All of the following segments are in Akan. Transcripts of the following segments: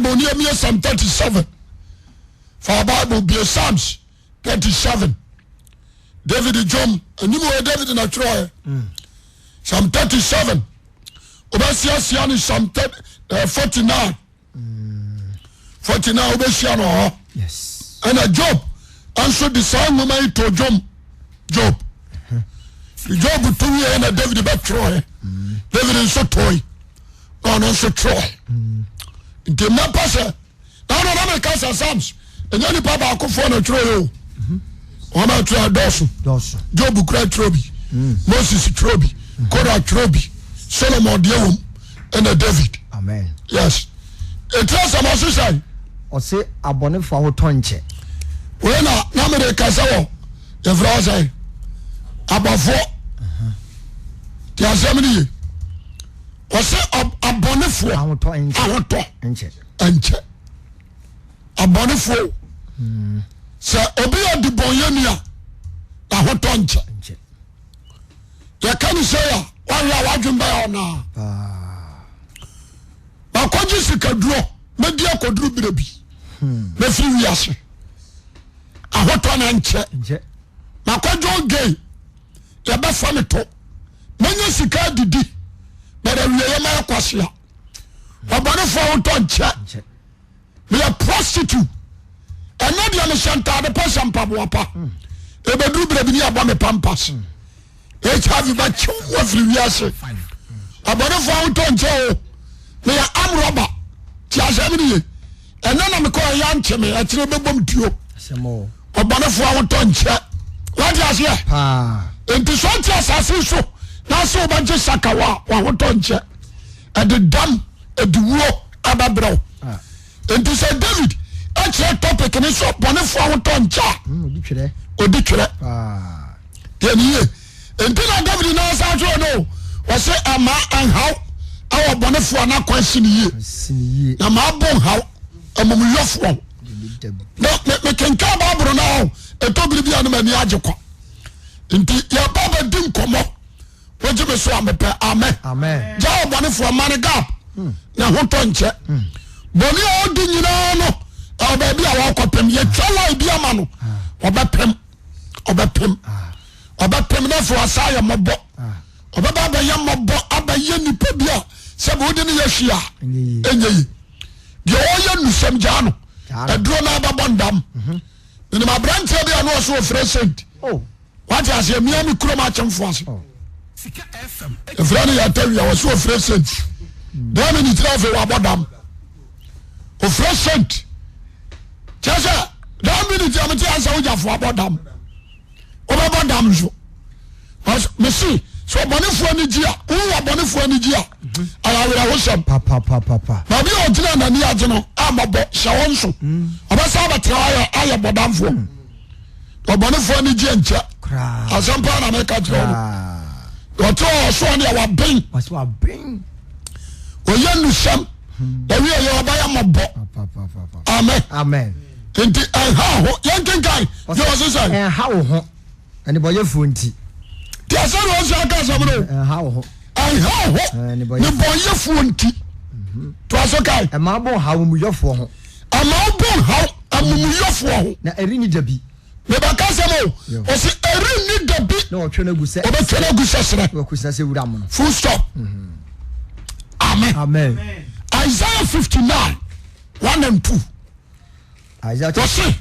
Bible ne yɛmie Psalm 37. Fa Bible bie Psalms 37. David dwom anim wɔ David na twerɛɛ. Psalm 37. Wobɛsiasia ne Psalm 49. 49 wobɛhyia no hɔ. Ɛna Job nso de saa nwoma yi to dwom. Job. Job to wieɛ na David bɛtwerɛɛ. David nso toe na ɔno nso twerɛɛ. Nti mmɛpɛ sɛ na ɔno na meka sɛ Psalms ɛnyɛ nipa baakofoɔ na twerɛ o. Wɔn a twerɛ dɔɔso. Job kura twerɛ bi. Moses twerɛ bi. Korah twerɛ bi. Solomon deɛ wɔm ɛna David. Amen. Yes. Eti asɛm ɔse sɛn? Ɔse abɔnefo ahotɔ nkyɛ. Wei na na mede kasa wɔ yɛfrɛ wɔ sɛn? Abɔfoɔ. Ti asɛm no ye. Ɔse abɔnefoɔ ahotɔ nkyɛ. Ahotɔ nkyɛ. Nkyɛ. Abɔnefoɔ. Sɛ obi yɛ ɔdebɔnyɛni a ahotɔ nkyɛ. Nkyɛ. Yɛka ne sɛ a wahwɛ a wadwen bɛyɛ ɔnaa. Makɔgye sikaduro mɛdi akɔduru berɛ bi mɛfiri wiase ahotɔ no nkyɛ makɔdwo gay yɛbɛfa me to mɛnya sika adidi but awieɛ mɛyɛ kwasea ɔbɔnefoɔ ahotɔ nkyɛ meyɛ prostitute ɛnɛ deɛ mehyɛ ntaade pa hyɛ mpaboa pa ɛbɛduru berɛ bi ne abɔ me pampas hiv bɛkyew wafiri wiase ɔbɔnefoɔ ahotɔ nkyɛ o meyɛ amrɔba ti asɛm no ye ɛnɛ na mekɔ ɛyɛ ankye me ɛkyerɛ bɛbɔ me tuo ɔbɔnefoɔ ahotɔ nkyɛ wate aseɛ nti sɛ ɔte asase so na sɛ wobɛgye sakawa a wahotɔ nkyɛ ɛde dam ɛde wuo ɛbɛbrɛ wo ah. Nti sɛ David ɛkyerɛ topic ne sɛ bɔnefoɔ ahotɔ nkyɛ a ɔdi twerɛ deɛ ne yie nti na David na ɔsa twerɛ no ɔsɛ ɛma ɛnhaw ɛwɔ bɔnefoɔ na kwan si ne yie na ma abo nhaw amumuyɔfoɔ na mekenkan Bible no a ɛtɔ biribi a no m'ani agye kwa nti yɛba bɛdi nkɔmmɔ wogye me so a mepɛ amen gya ɔbɔnefoɔ ma no gap hmm. na ho tɔ nkyɛ hmm. bɔne a ɔdi nyinaa no ɛwɔ baabi a wɔkɔpem yɛtwa line bi ama no ah. ɔbɛpem ɔbɛpem ah. ɔbɛpem na afei wasa ayɛ mmɔbɔ ah. ɔbɛba abɛyɛ mmɔbɔ abɛyɛ nipa bi a sɛ wode ne yɛ hwie a ɛnyɛ yi deɛ ɔyɛ nusɛm gyaa no aduro no abɛbɔ ndam mhm. menim aberanteɛ bi a na ɔso ɔfrɛ saint oh. Wate aseɛ mia me kurom akyemfo ase. Efra no yɛ atawia wɔsi ofre saint. Dɛm ne tiri afei wabɔ dam. Ofre saint. Kyerɛ sɛ dɛm bi ne tiri amete ansa wogyafo abɔ dam. Wobɛbɔ dam nso. Mesi sɛ ɔbɔnefoɔ ani gye a wowu ɔbɔnefoɔ ani gye a ɛyɛ awerɛhosɛm. Baabi a ɔgyina n'ani agye no a mɔbɔ hyɛ wɔn so. Ɔbɛsa abɛtena ayɛ ayɛ bɔdamfoɔ. Ɔbɔnefoɔ ani gye nkyɛ. Asɛm paa na meka kyerɛ wo no. Ɔte ɔsoɔ ne waben. Ɔyɛ nusɛm. Ɔwie yɛ ɔbɛyɛ mɔbɔ. Amen. Amen. Nti ɛnha ho yɛnkenkan deɛ ɔse sɛ. Ɛnha wo ho nnebɔyɛfoɔ nti. Tí a sɛ na ɔsi aka asɛm no. Ɛnha wo ho. Ɛnha wo ho nnebɔyɛfoɔ nti. To aso kae. Ɛma wo bo nhaw amumuyɔfoɔ ho. Ɛma wo bo nhaw amumuyɔfoɔ ho. Na ɛrenni da bi. Mebɛka asɛm o. Ɔsi ɛrenni da bi. Na ɔtwe no agu sɛ. Ɔbɛtwe no agu sɛ serɛ. Na wakusina sɛ wura mono. Full stop. Amen. Amen. Isaiah 59 1 and 2. Isaiah Wɔse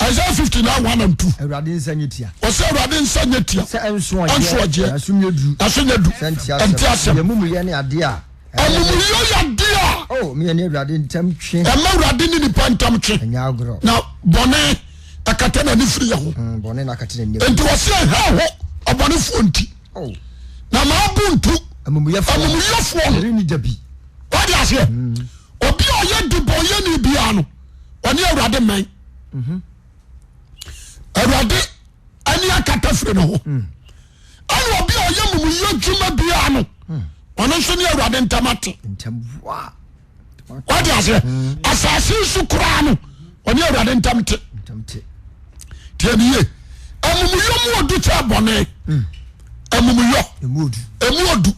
Isaiah 59 1 and 2. Awurade nsa nyɛ tia. Wɔse Awurade nsa nyɛ tia. Sɛ ɛnso ɔgyeɛ. Ɛnso ɔgyeɛ. Na so nyɛ duru. Na so nyɛ du. Sɛ nte Ɛnte asɛm. asɛm. Yɛ amumuyɛ ne adeɛ a. Amumuyɛ yɛ adeɛ a. O me ne Awurade ntam twe. Ɛma Awurade ne nipa ntam twe. Ɛnyɛ agorɔ. Na bɔne ɛkata n'ani firi yɛ ho. Mm, bɔne na akata n'ani afiri. Nti wɔse ɛha ho ɔbɔnefoɔ nti. Oh. Na maa bo ntu. Amumuyɛfoɔ. Amumuyɛfoɔ no. Ɛrenni da bi. Wade aseɛ. Obi a ɔyɛ debɔnyɛni biara no, ɔne Awurade mmɛn. Mhm. Awurade ani akata firi ne ho. Mm. Ɛna obi a ɔyɛ mumuyɛ dwuma biara no, mm. ɔno nso ne Awurade ntam ate. Wade aseɛ. Mm. Asase so koraa no, ɔne Awurade ntam te. Tiɛ ne yie. Amumuyɔ mu odu kyɛ bɔne. Amumuyɔ emu odu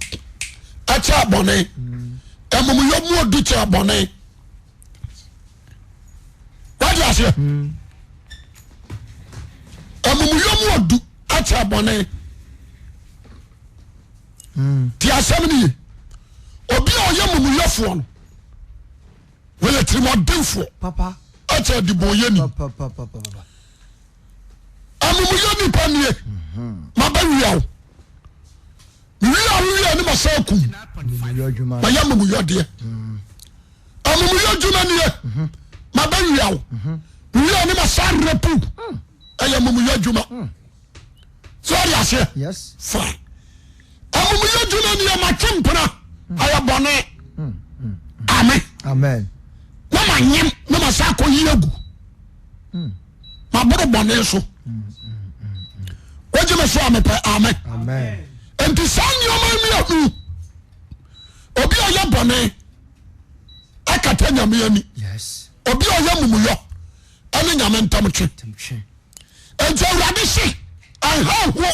ɛkyɛ bɔne. Amumuyɔ mu odu kyɛ bɔne. aseɛ? Amumuyɔ mu ɔdu akyɛ bɔne. Ti asɛm no ye. Obi a ɔyɛ mumuyɔfoɔ no, wɔyɛ tirimɔdenfoɔ akyɛ adibɔnyɛni. Amumuyɔ nipa nie. Mabɛwia wo. Mewia wo wia ne masa akum. Mayɛ amumuyɔdeɛ. Amumuyɔ dwuma nie. Mabɛwia wo. Mewia ne masa repu. Ɛyɛ amumuyɔ adwuma. So ɔde aseɛ? Fine. Amumuyɔ dwuma nie matwe mpena. Ɛyɛ bɔne. Amen. Amen. Na manyem na masa akɔyi agu. Maboro bɔne so. Wogye me so a mepɛ amen. Nti saa nneɛma mmienu obi a ɔyɛ bɔne akata nyame ani obi a ɔyɛ mumuyɔ ɛne nyame ntam twe nti awurade se ɛnha ho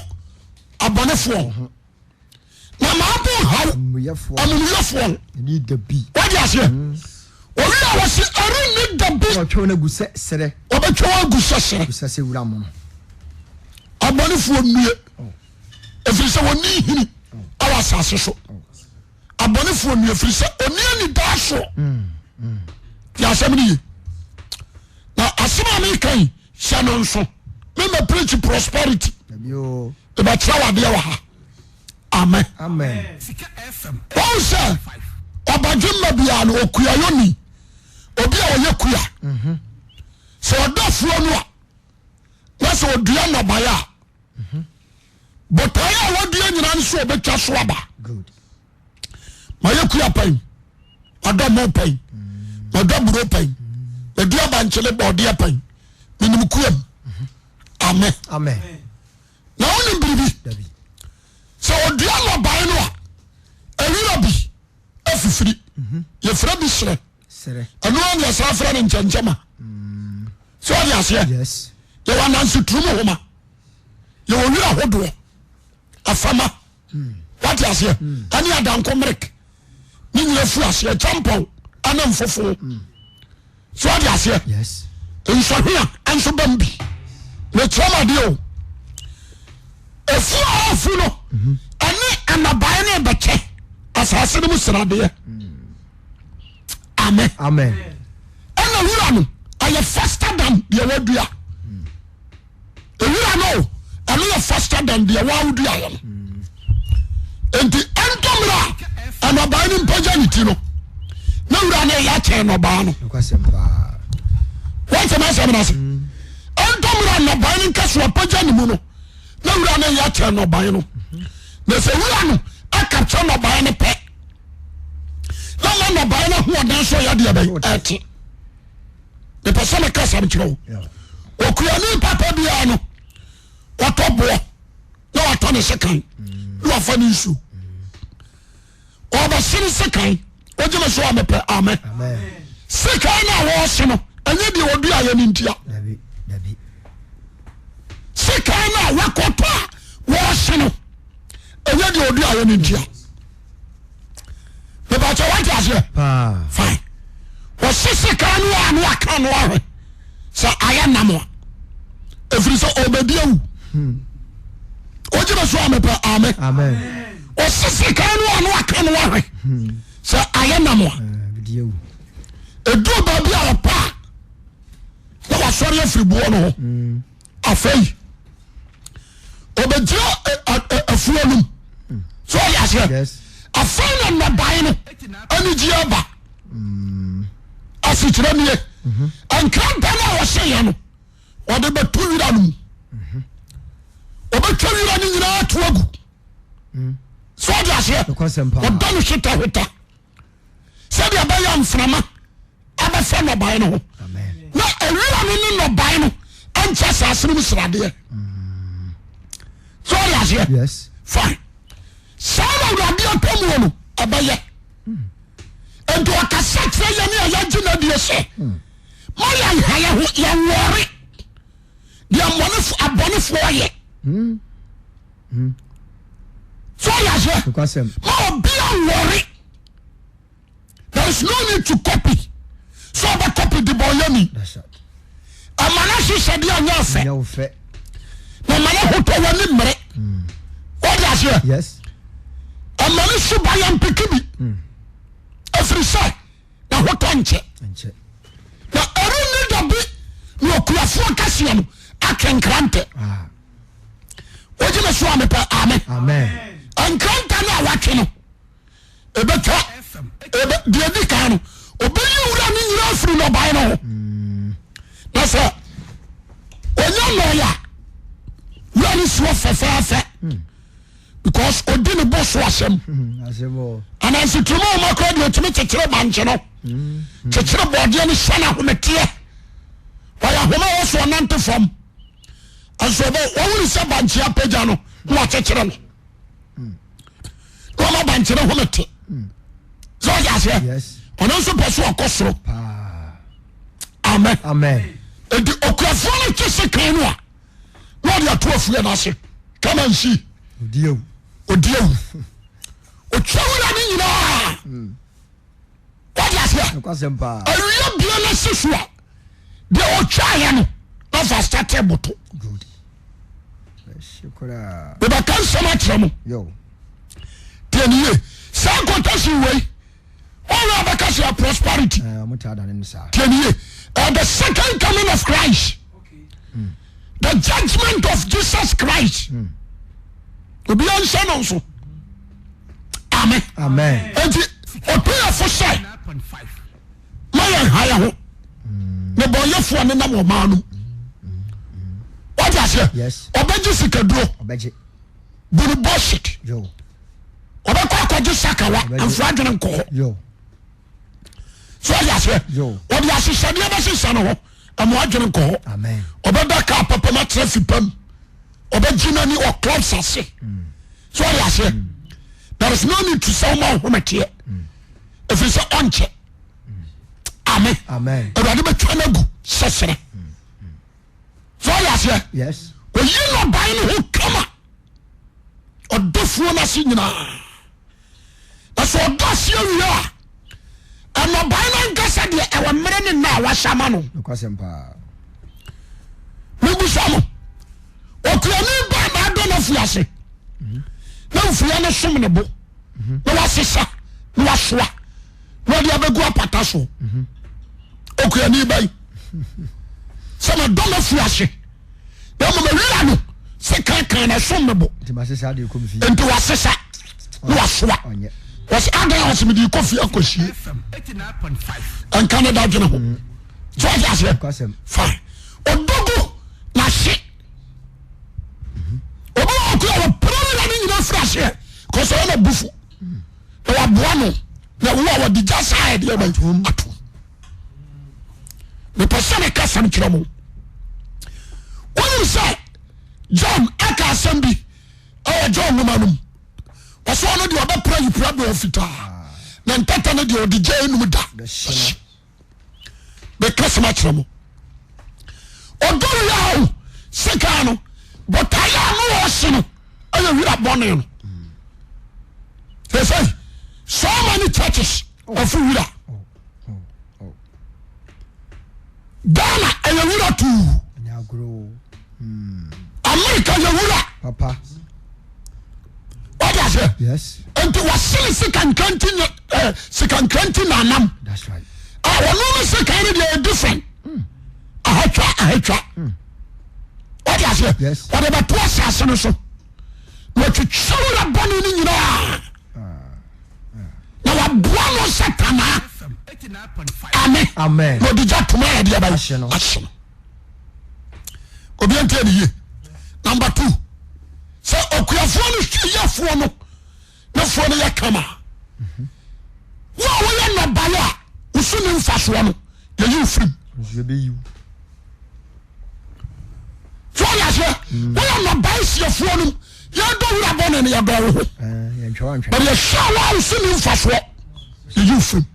abɔnefoɔ ho na maabo haw amumuyɛfoɔ ho wode aseɛ hmm. owi a wɔse ɛrenni da bi wɔbɛtwe wɔn agu sɛ serɛ wɔbɛtwe wɔn agu sɛ serɛ abɔnefoɔ nnue oh. ɛfiri sɛ wɔnni hini awɔ asase so abɔnefoɔ nni ɛfiri sɛ ɔni anidaa soɔ yɛ asɛm no ye na asɛm a meka yi hyɛ no nso mema preach prosperity ɛbɛkyerɛ wadeɛ wɔ ha amen wɔn sɛ ɔbadwemma biara no ɔkuayɔ ni obi a ɔyɛ kua mhm. sɛ ɔdɔ afuo no a na sɛ ɔdua nnɔbaeɛ a botaeɛ a wadua nyinaa no sɛ ɔbɛtwa so aba mayɛ kua pɛn madɔ mo pɛn madɔ buro pɛn madua bankyele bɔɔdeɛ pɛn menim kuam amen na wonim biribi sɛ ɔdua nnɔbaeɛ no a ɛwira bi afifiri yɛfrɛ bi serɛ ɛno a ne yɛsan frɛ no nkyɛnkyɛma sɛ ɔde aseɛ yɛwɔ ananse turum homa yɛwɔ wira hodoɔ afama wate aseɛ ɛne adanko mmerek ne nyina fu aseɛ kyampɔn ɛne mfofo sɛ ɔde aseɛ nsɔhwe a ɛnso bam bi mekyerɛ m adeɛ o efu a ɔfu no ɛne anabae no bɛkyɛ asase no mu sradeɛ amen amen ɛna wura no ɛyɛ faster than deɛ wadua ewura no ɛno yɛ faster than deɛ wadua yɛ no nti ɛntɔmmerɛ a ɛnɔbaa no mpagya ne ti no na wura no ɛyɛ akyɛn nɔbaa no wɔn sɛ n'asɛm n'ase ɛntɔmmerɛ a nɔbaa no nkɛso apagya ne mu no na wura no ɛyɛ akyɛn nɔbaa no na sɛ wura no akapkyɛ nɔbaa no pɛ. Na ma nnɔbaeɛ no ahoɔden so yɛ deɛ bɛn ɛte mepɛ sɛ meka asɛm kyerɛ wo okuani papa biara no watɔ boɔ na watɔ ne sekan na wafa ne nsuo ɔbɛse ne sekan wogye me so a mepɛ amen sekan no a wɔɔse no ɛnyɛ deɛ ɔduayɛ no ntia sekan no a wakɔtɔ a wɔɔse no ɛnyɛ deɛ ɔduayɛ no ntia mebakyɛ wate aseɛ fine wɔse sekan no a ne waka no ahwɛ sɛ ayɛ nam a ɛfiri sɛ ɔbɛdi awu wogye me so a mepɛ ame ɔse sekan no a ne waka no ahwɛ sɛ ayɛ nam a ɛduru baabi a ɔpɛ a na wasɔre afiri boɔ no ho afei ɔbɛgyina afuo no mu so ɔyɛ aseɛ afei na nnɔbae no anigye aba mm. asekyerɛ nie mhm. nkranta no a wɔhyɛeɛ no wɔde bɛto wira no mu mhm. ɔbɛtwa wira no nyinaa to agu mm. so ɔde aseɛ ɔda no hwetahweta sɛdeɛ ɛbɛyɛ mframa abɛfa nnɔbae no ho na awira no ne nnɔbae no nkyɛ asase no mu sradeɛ so ɔde aseɛ fine saa na awurade atamuo no ɛbɛyɛ nti ɔkasa kyerɛ yɛne a yɛgye no adie sɛ ma yɛnha yɛ ho yɛnwɔre deɛ abɔnefoɔ yɛ so ɔde aseɛ ma obi anwɔre there is no need to copy sɛ ɔbɛ copy de bɔ yɛ ni. n'ahyehyɛdeɛ anyɛ fɛ. Nyɛ wo fɛ. Na ma n'ahotɔ w'ani mmere. Wode aseɛ? Yes. Ɛma ne suba yɛ mpeke bi. Ɛfiri sɛ n'ahotɔ nkyɛ. Nkyɛ. Na ɛrenni da bi na okuafoɔ kɛseɛ no atwe nkrantɛ. Ah. Wogye me so a mepɛ amen. Amen. Nkrantɛ no a watwe no ɛbɛtwa ɛbɛ deɛ di kan no ɔbɛyi wura no nyinaa afiri nnɔbaeɛ no ho. Na sɛ ɔnya nnɔɔyɛ a wura no si hɔ fɛfɛɛfɛ because ɔdi ne bo so asɛm. Anansi tiri mu ɔma koraa deɛ ɔtumi kyekyere bankye no kyekyere bɔɔdeɛ no hyɛ no ahometeɛ wɔyɛ ahoma wɔ so ɔnante fam nso ɔbɛ wɔwuri sɛ bankye apagya no na wakyekyere no na ɔma bankye no home te sɛ ɔyɛ aseɛ ɔno nso pɛ so ɔkɔ soro amen nti okuafoɔ no twe sekan no a na ɔde ato afuɛ no ase come and see odi awu otwa wura no nyinaa wọ́n aseɛ awia bia no si so a deɛ ɔtwaeɛ no na fa starte boto mebɛka nsɛm akyerɛ mo deɛ ne ye saa quotation wei wɔn a bɛka sɛ prosperity deɛ ne ye the second coming of Christ the judgment of Jesus Christ obiara nhyɛ no nso amen enti ɔpeyɛfo sɛ ma yɛn ha yɛ ho ne bɔnyɛfoɔ ne nam ɔmaa no wate aseɛ ɔbɛgye sikaduro bunu bullshit ɔbɛkɔ akɔgye sakawa mfra adwene nkɔ hɔ so wate aseɛ ɔde ahyehyɛdeɛ bɛhyehyɛ no ho ɛmo adwene nkɔ hɔ ɔbɛda kaa papa mu atena fi pam ɔbɛgye n'ani wɔ clubs ase so ɔde aseɛ there is no need to sɛ ɔma ɔhometeɛ ɛfiri sɛ ɔnkyɛ amen awurade bɛtwa no agu sɛ serɛ so ɔde aseɛ ɔyi nnɔbae no ho kama ɔdɔfoɔ no ase nyinaa Na sɛ ɔdɔ aseɛ wie a, nnɔbae no ankasa deɛ ɛwɔ mmerɛ ne nna a wahyɛ ama no. Nokwasɛm paa. Mebusa mo, okuani bɛn na adɔ n'afuo ase na mfuiɛ no som ne bo na wasesa na wasoa na ɔde abɛgu apata so? Okuani bɛn sɛ madɔ m'afuo ase na mmom awia no sɛ kankan na ɛsom me bo nti masesa de kɔ fie nti wasesa na wasoa wɔsɛ adan a wɔsɛ mede kɔ fie akɔsie ɛnka ne da dwene ho sɛ wɔte aseɛ fine ɔdogo na hye obi wɔ ɔkura wɔpere wura no nyina firi aseɛ kɔsɛ ɔna bufu na waboa no na wo a wɔde gya saa ɛdeɛ bɛn atom mepɛ sɛ meka asɛm kyerɛ mo wonim sɛ John aka asɛm bi ɛwɔ John nwoma no mu ɔsɛ ɔno deɛ ɔbɛpra yipra bɛɔ fitaa na ntɛtɛ no deɛ ɔde gya enum da meka asɛm akyerɛ mo ɔdɔ wia o sekaa no botaeɛ a no ɔhye no ɛyɛ wira bɔne no sɛ so many churches ɔfo wira Ghana ɛyɛ wura tuu. America yɛ wura. Wọ́n di aseɛ. Nti wasi ne sika nkranti nye ɛ eh, sika nkranti na anam. A wɔn no sika no deɛ yɛ different. Hmm. Ahatwa ahatwa. Hmm. Wọ́n di aseɛ. Wɔde bɛto asase no so. Wɔtwitwa wura bɔne no nyinaa. Na waboa no sɛ tanaa. Amen. Na ɔde gya toma a ɛde aba ahye no. Obi nti ɛne yie. Number two, sɛ okuafoɔ no hwɛ yɛfoɔ no ne foɔ no yɛ kama. Wo a woyɛ nnɔbaeɛ a woso ne mfasoɔ no yɛyi wo firim. So ɔyɛ aseɛ woyɛ nnɔbae siefoɔ no yɛdɔ wura bɔne no yɛdɔ wo ho but yɛhyɛ wo a woso ne mfasoɔ yɛyi wo firim.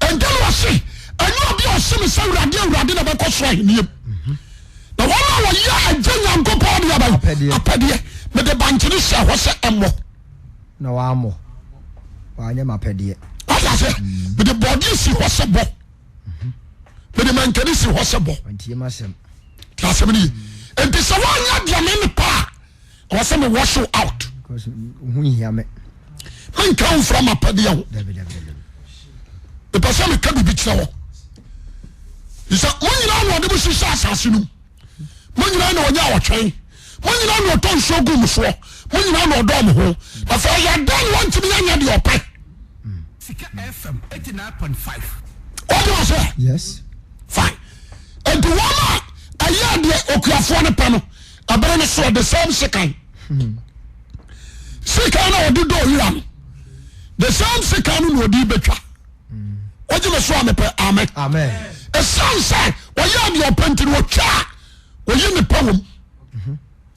Ɛnti na ɔse ɛnyɛ obi a ɔse me sɛ awurade awurade na bɛkɔ soro ahenniam na wɔn a wɔyɛ agya Nyankopɔn deɛ bɛn apɛdeɛ mede bankyene hyɛ hɔ sɛ ɛmmɔ na wɔammɔ wɔanyɛ m'apɛdeɛ wate aseɛ mede bɔɔdeɛ si hɔ sɛ bɔ. Mede mankani si hɔ sɛ bɔ. Ti asɛm no ye. Nti sɛ woanyɛ deɛ me mepɛ a, ɛwɔ sɛ me wash you out. Menka wo mfra m'apɛdeɛ ho. Mepɛ sɛ meka biribi kyerɛ wɔ. Sɛ mo nyinaa na ɔde mo hyehyɛ asase no mu. Mo nyinaa na ɔnya ɔtwɛn. Mo nyinaa na ɔtɔ nsuo gu mo soɔ. Mo nyinaa na ɔdɔ mo ho. Afei ɛyɛ dɛn na wɔntumi anyɛ deɛ ɔpɛ? Sika FM 89.5. Wọ́n ma sẹ́. Yes. Fine. Nti wɔn a ɛyɛ deɛ okuafoɔ no pɛ no, ɛbɛrɛ no so the same sekan. Sekan na ɔde dɔ owura no, the same sekan no na ɔde bɛtwa. Wọ́n gye so a mepɛ amen. Amen. Ɛsan sɛ ɔyɛ deɛ ɔpɛ nti no ɔtwa a ɔyi ne pɛ wɔm.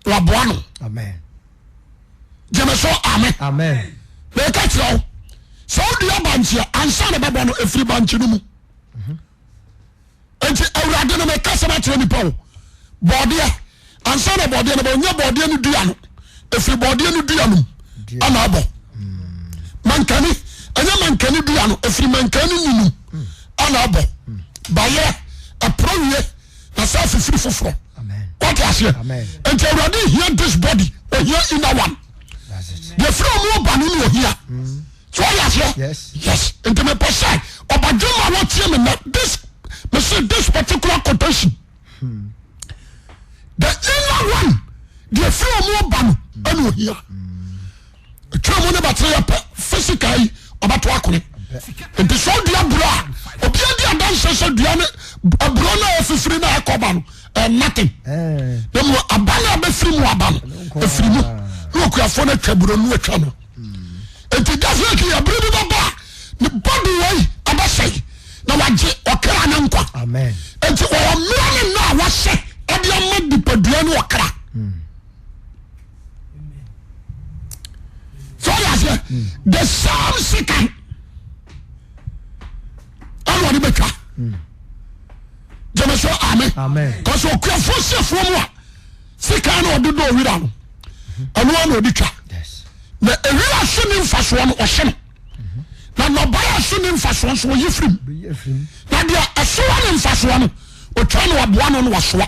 Waboa no. Amen. Gyeme so amen. Amen. Meka kyerɛ wo sɛ wodua bankye a ansa na bɛbɔ no ɛfiri bankye no mu. Nti awurade no meka sɛm akyerɛ nipa o bɔɔdeɛ ansa na bɔɔdeɛ no bɔ nyɛ bɔɔdeɛ no dua no ɛfiri bɔɔdeɛ no dua no mu ana abɔ. Mankani ɛnyɛ mankani dua no ɛfiri mankani nunu ana abɔ. Bayerɛ ɛporɔ wie na sɛ afifiri foforɔ wate aseɛ nti awurade hia this body ohia inner one deɛ firi ɔmo ɔba no ne ohia so wate aseɛ yes nti mepɛ sɛ ɔbadwemma wɔtie me nɛ this me say this particular quotation the inner one deɛ firi ɔmo ɔba no ɛna ohia Twa mu ne batere yɛ pɛ physical yi ɔbɛto akone nti sɛ ɔdua buro a obi adi adanse sɛ dua ne aburo no a ɛfifiri na ɛkɔba no ɛ nothing na mu aba no a bɛfiri mu aba no ɛfiri mu na okuafoɔ no atwa buro no atwa no nti definitely aburo bi bɛba a ne body wei ɛbɛsɛe na wagye ɔkra ne nkwa nti wɔwɔ mmerɛ ne nna a wɔhyɛ ɛde ama nipadua ne ɔkra. So ɔde aseɛ the same sekan ɛna ɔde bɛtwa gyeme so amen kɔsɛ okuafoɔ si afuo mu a sekan na ɔde dɔ owira no ɛno ana ɔde twa na ewira so ne mfasoɔ no ɔhye no na nnɔbaeɛ a so ne mfasoɔ nso ɔyi firim na deɛ ɛsoa ne mfasoɔ no ɔtwa no aboa no na wasoa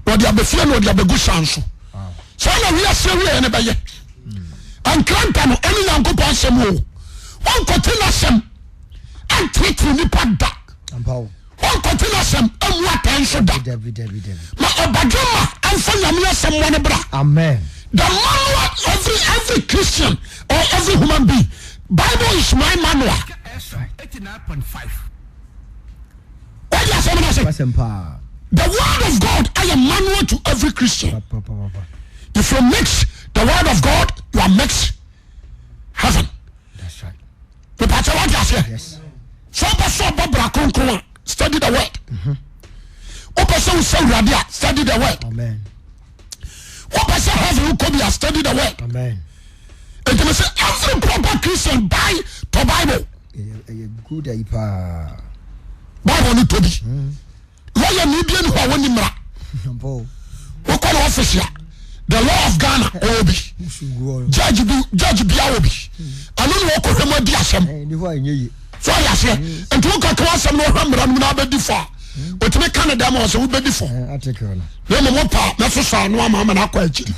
na ɔde abɛfie na ɔde abɛgu san so saa na wiase awieɛ no bɛyɛ nkranta no ɛne Nyankopɔn asɛm o wɔnkɔte n'asɛm ɛntenetene nipa da wɔnkɔte n'asɛm ɛmu atɛn nso da ma ɔbadwemma ɛmfa Nyame asɛm mmɔ ne bra Amen. The manual every every Christian or every human being Bible is my manual. 89.5. Wadi asɛm no ase. The word of God ayɛ manual to every Christian. If you mix the word of God, you are mix heaven. That's right. Mepatɛ wadi aseɛ. Yes. Sɛ wopɛ sɛ ɔbɔ bra kronkron a study the word. Wopɛ sɛ wosɛ awurade a study the word. Amen. Wopɛ sɛ heaven wokɔ bi a study the word. Amen. Nti me sɛ every proper Christian buy to Bible. Ɛyɛ good ayi paa. Bible no tɔ bi. Lawyer ni bi ni hɔ a wɔni mmara. Wokɔ na office a the law of Ghana ɔwɔ bi. Judge bi judge bi awɔ bi. Ɛno na wɔkɔ hwɛ mu adi asɛm. So ɔyɛ aseɛ. Nti wokɔ ka asɛm na ɔhwɛ mmara no mu na abɛdi fɔ a otumi ka ne dɛm ɔsɛ wobɛdi fɔ. Na mmom wopɛ a mɛsosɔ ano ama ama no akɔ akyiri.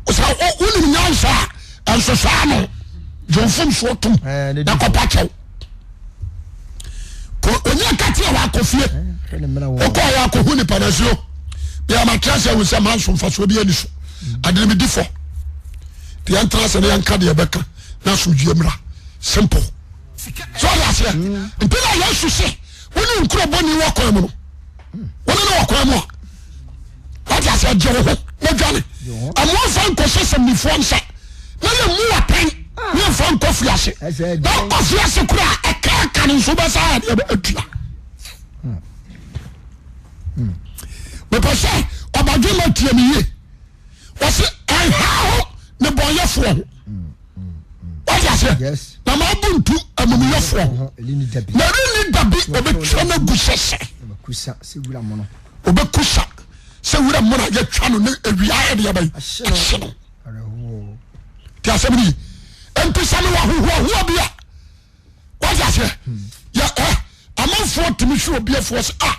Sɛ wonim nyansa a ɛnsosɔ ano gye mfomsoɔ tom na kɔpa kyɛw. Onye kate a wakɔ fie wokɔ a wakɔhu nipa no asuo bia matra sɛ ahu sɛ manso mfasoɔ bi ani so adene medi fɔ nti yɛntena sɛ ne yɛnka deɛ ɛbɛka na asomdwie mmra simple so ɔde aseɛ nti na Yesu se wo ne nkuro bɔne wɔ kwan mu no wo ne ne wɔ kwan mu a wate aseɛ gye wo ho na dwane ɛmoa nkɔhyɛ sɛmnifoɔ nsa na yɛ mu atɛn ne yɛmfa nkɔ fiase na wokɔ fiase kora a ɛka aka no nso wobɛsa adeɛ atua mepɛ sɛ ɔbadwema tie me yie wɔse ɛnha ho ne bɔnyɛfoɔ ho wate aseɛ na maabu ntu amumuyɛfoɔ ho na ɛrenni da bi ɔbɛtwa no agu sɛ sɛ ɔbɛkusa sɛ wura mono a yɛtwa no ne awia ɛde aba yi ahye no te asɛm no yi nti sɛ mewɔ ahohoahoa bi a wate aseɛ yɛ ɛ amanfoɔ. Sɔfoɔ tumi hwɛ obi afuo sɛ ah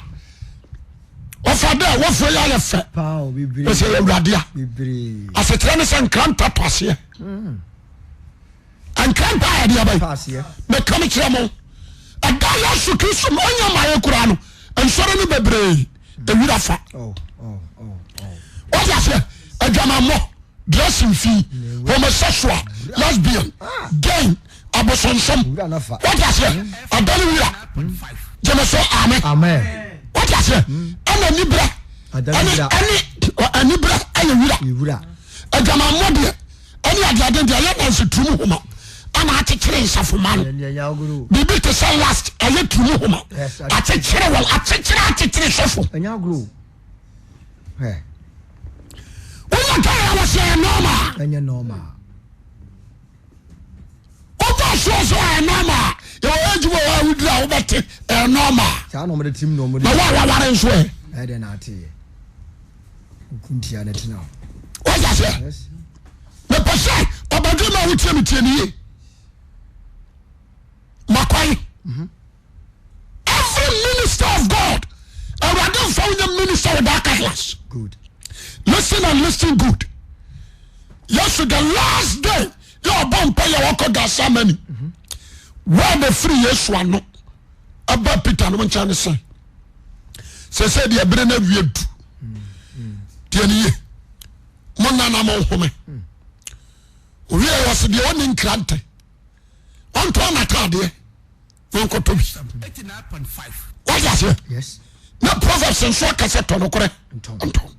ɔfa dɛ wɔfoɔ yɛ ayɛ fɛ ɛsɛ yɛ awurade a asekyerɛ ne sɛ nkranta tɔ aseɛ nkranta a yɛde aba yi meka me kyerɛ mo ɛda Yesu Kristo mu ɔnya mmaeɛ koraa no nsɔre no bebree ewira fa wɔde aseɛ adwamammɔ dressing fi homosexual lesbian gay abosonsom wɔde aseɛ ɛda no wira gyeme so amen wɔde aseɛ ɛna anibrɛ ɛne ɛne anibrɛ ɛyɛ wira adwamammɔ deɛ ɛne adeade deɛ ɛyɛ nansi turum homa ɛna akyekyere nsafoma no biribi te sɛ last ɛyɛ turum homa akyekyere wɔn akyekyere akyekyere sɔfo woyɛ kaa yɛ wɔsɛ ɛyɛ normal wotɔ soɔ so ɛyɛ normal yɛwɔ age wɔ hɔ a woduru a wobɛte ɛyɛ normal na wo a waware nso ɛ wọ́n sẹ́ mepɛ sɛ ɔbadwe ma wotie me tie ne yie makwan mhm. every minister of God awurade nfa wo nyɛ minister without cutlass good listen and listen good yesu the last day yɛ ɔbɔ mpa yɛ ɔkɔ Gethsemane mhm. word firi yesu ano ɛba Peter no nkyɛn ne sɛ sɛsɛ deɛ bere no awie du deɛ ne ye mo nana mo nhome owie wɔ se deɛ ɔne nkrantɛ ɔntɔn n'ataadeɛ na ɔnkɔtɔ bi wọ́n aseɛ na proverbs nso aka sɛ tɔ nokorɛ ntɔn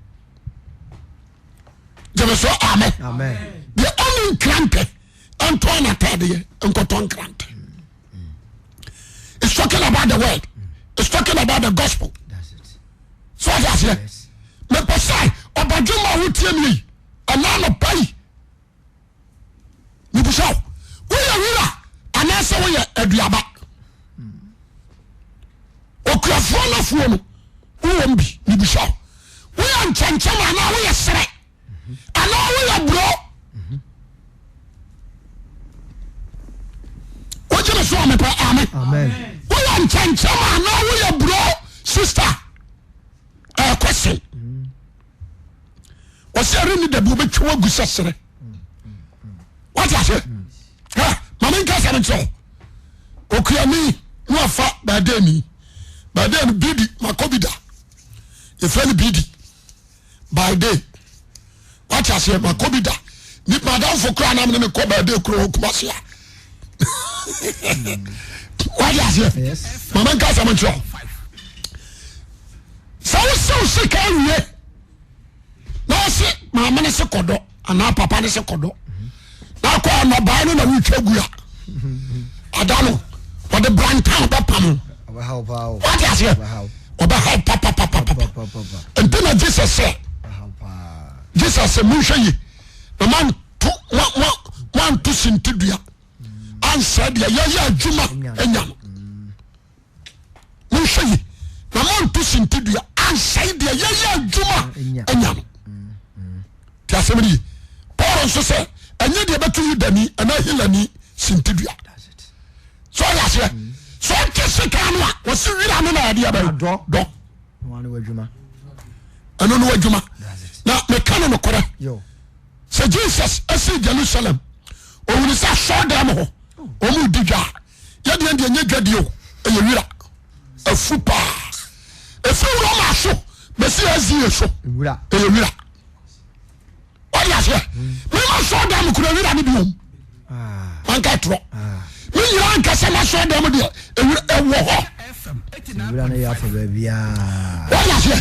gyeme so amen deɛ ɔne nkrantɛ ɔntɔn n'ataadeɛ nkɔtɔ nkrantɛ It's talking about the word. It's talking about the gospel. So what you say? Mepɛ sɛ ɔbadwemma a wotie mi yi ɛna anɔpa yi mebisa wo woyɛ wura anaasɛ woyɛ aduaba okuafoɔ no afuo no wowɔ m bi mebisa wo woyɛ nkyɛnkyɛm anaa woyɛ serɛ anaa woyɛ buro wogye me so a mepɛ ame woyɛ nkyɛnkyɛm anaa woyɛ buro sister ɛyɛ question wɔsɛ ɛre ne dabi wobɛtwa wagu sɛ serɛ wate aseɛ ma menka sɛ menkyerɛ wo okuani na wafa baadani baadani bidi makɔ bi da yɛfrɛ no bidi by day wate aseɛ makɔ bi da nipa adamfo koraa na mene ne kɔ by day kuro wɔ Kumasi a wate aseɛ mama nka asɛm nkyerɛ wo sɛ wosew sika awie na wɔse maame ne se kɔdɔ anaa papa ne se kɔdɔ na akɔ anɔbae no na wotwa gu a ada no wɔde brantan bɛpam wate aseɛ ɔbɛhaw papapapapa nti na Jesus sɛ Jesus sɛ monhwɛ yi na manto manto sintidua ansɛ deɛ yɛyɛ adwuma anya no monhwɛ yi na monto sintidua ansɛe deɛ yɛyɛ adwuma anya no ti asɛm no ye Paul nso sɛ ɛnyɛ deɛ bɛto Yudani anaa Helani sintidua sɛ ɔyɛ aseɛ sɛ ɔte sika no a wɔsi wira no na ɛde ɛbɛn dɔ ɛno no adwuma na meka no nokorɛ sɛ Jesus ɛsi Jerusalem ohun sɛ asɔɔdan mu hɔ wɔn di dwa yɛdeɛ deɛ nyɛ dwa die o ɛyɛ wira afu paa efi Roma so bɛsi SDA so ɛyɛ wira. Wọ́n aseɛ mímọ sọ dàmú kura wíra ni bi wọ́n manka torɔ mi nyina nkasa ma sọ dàmú deɛ ewura ɛwɔ hɔ. Wura no yɛ afɔ baabiara. Wọ́n aseɛ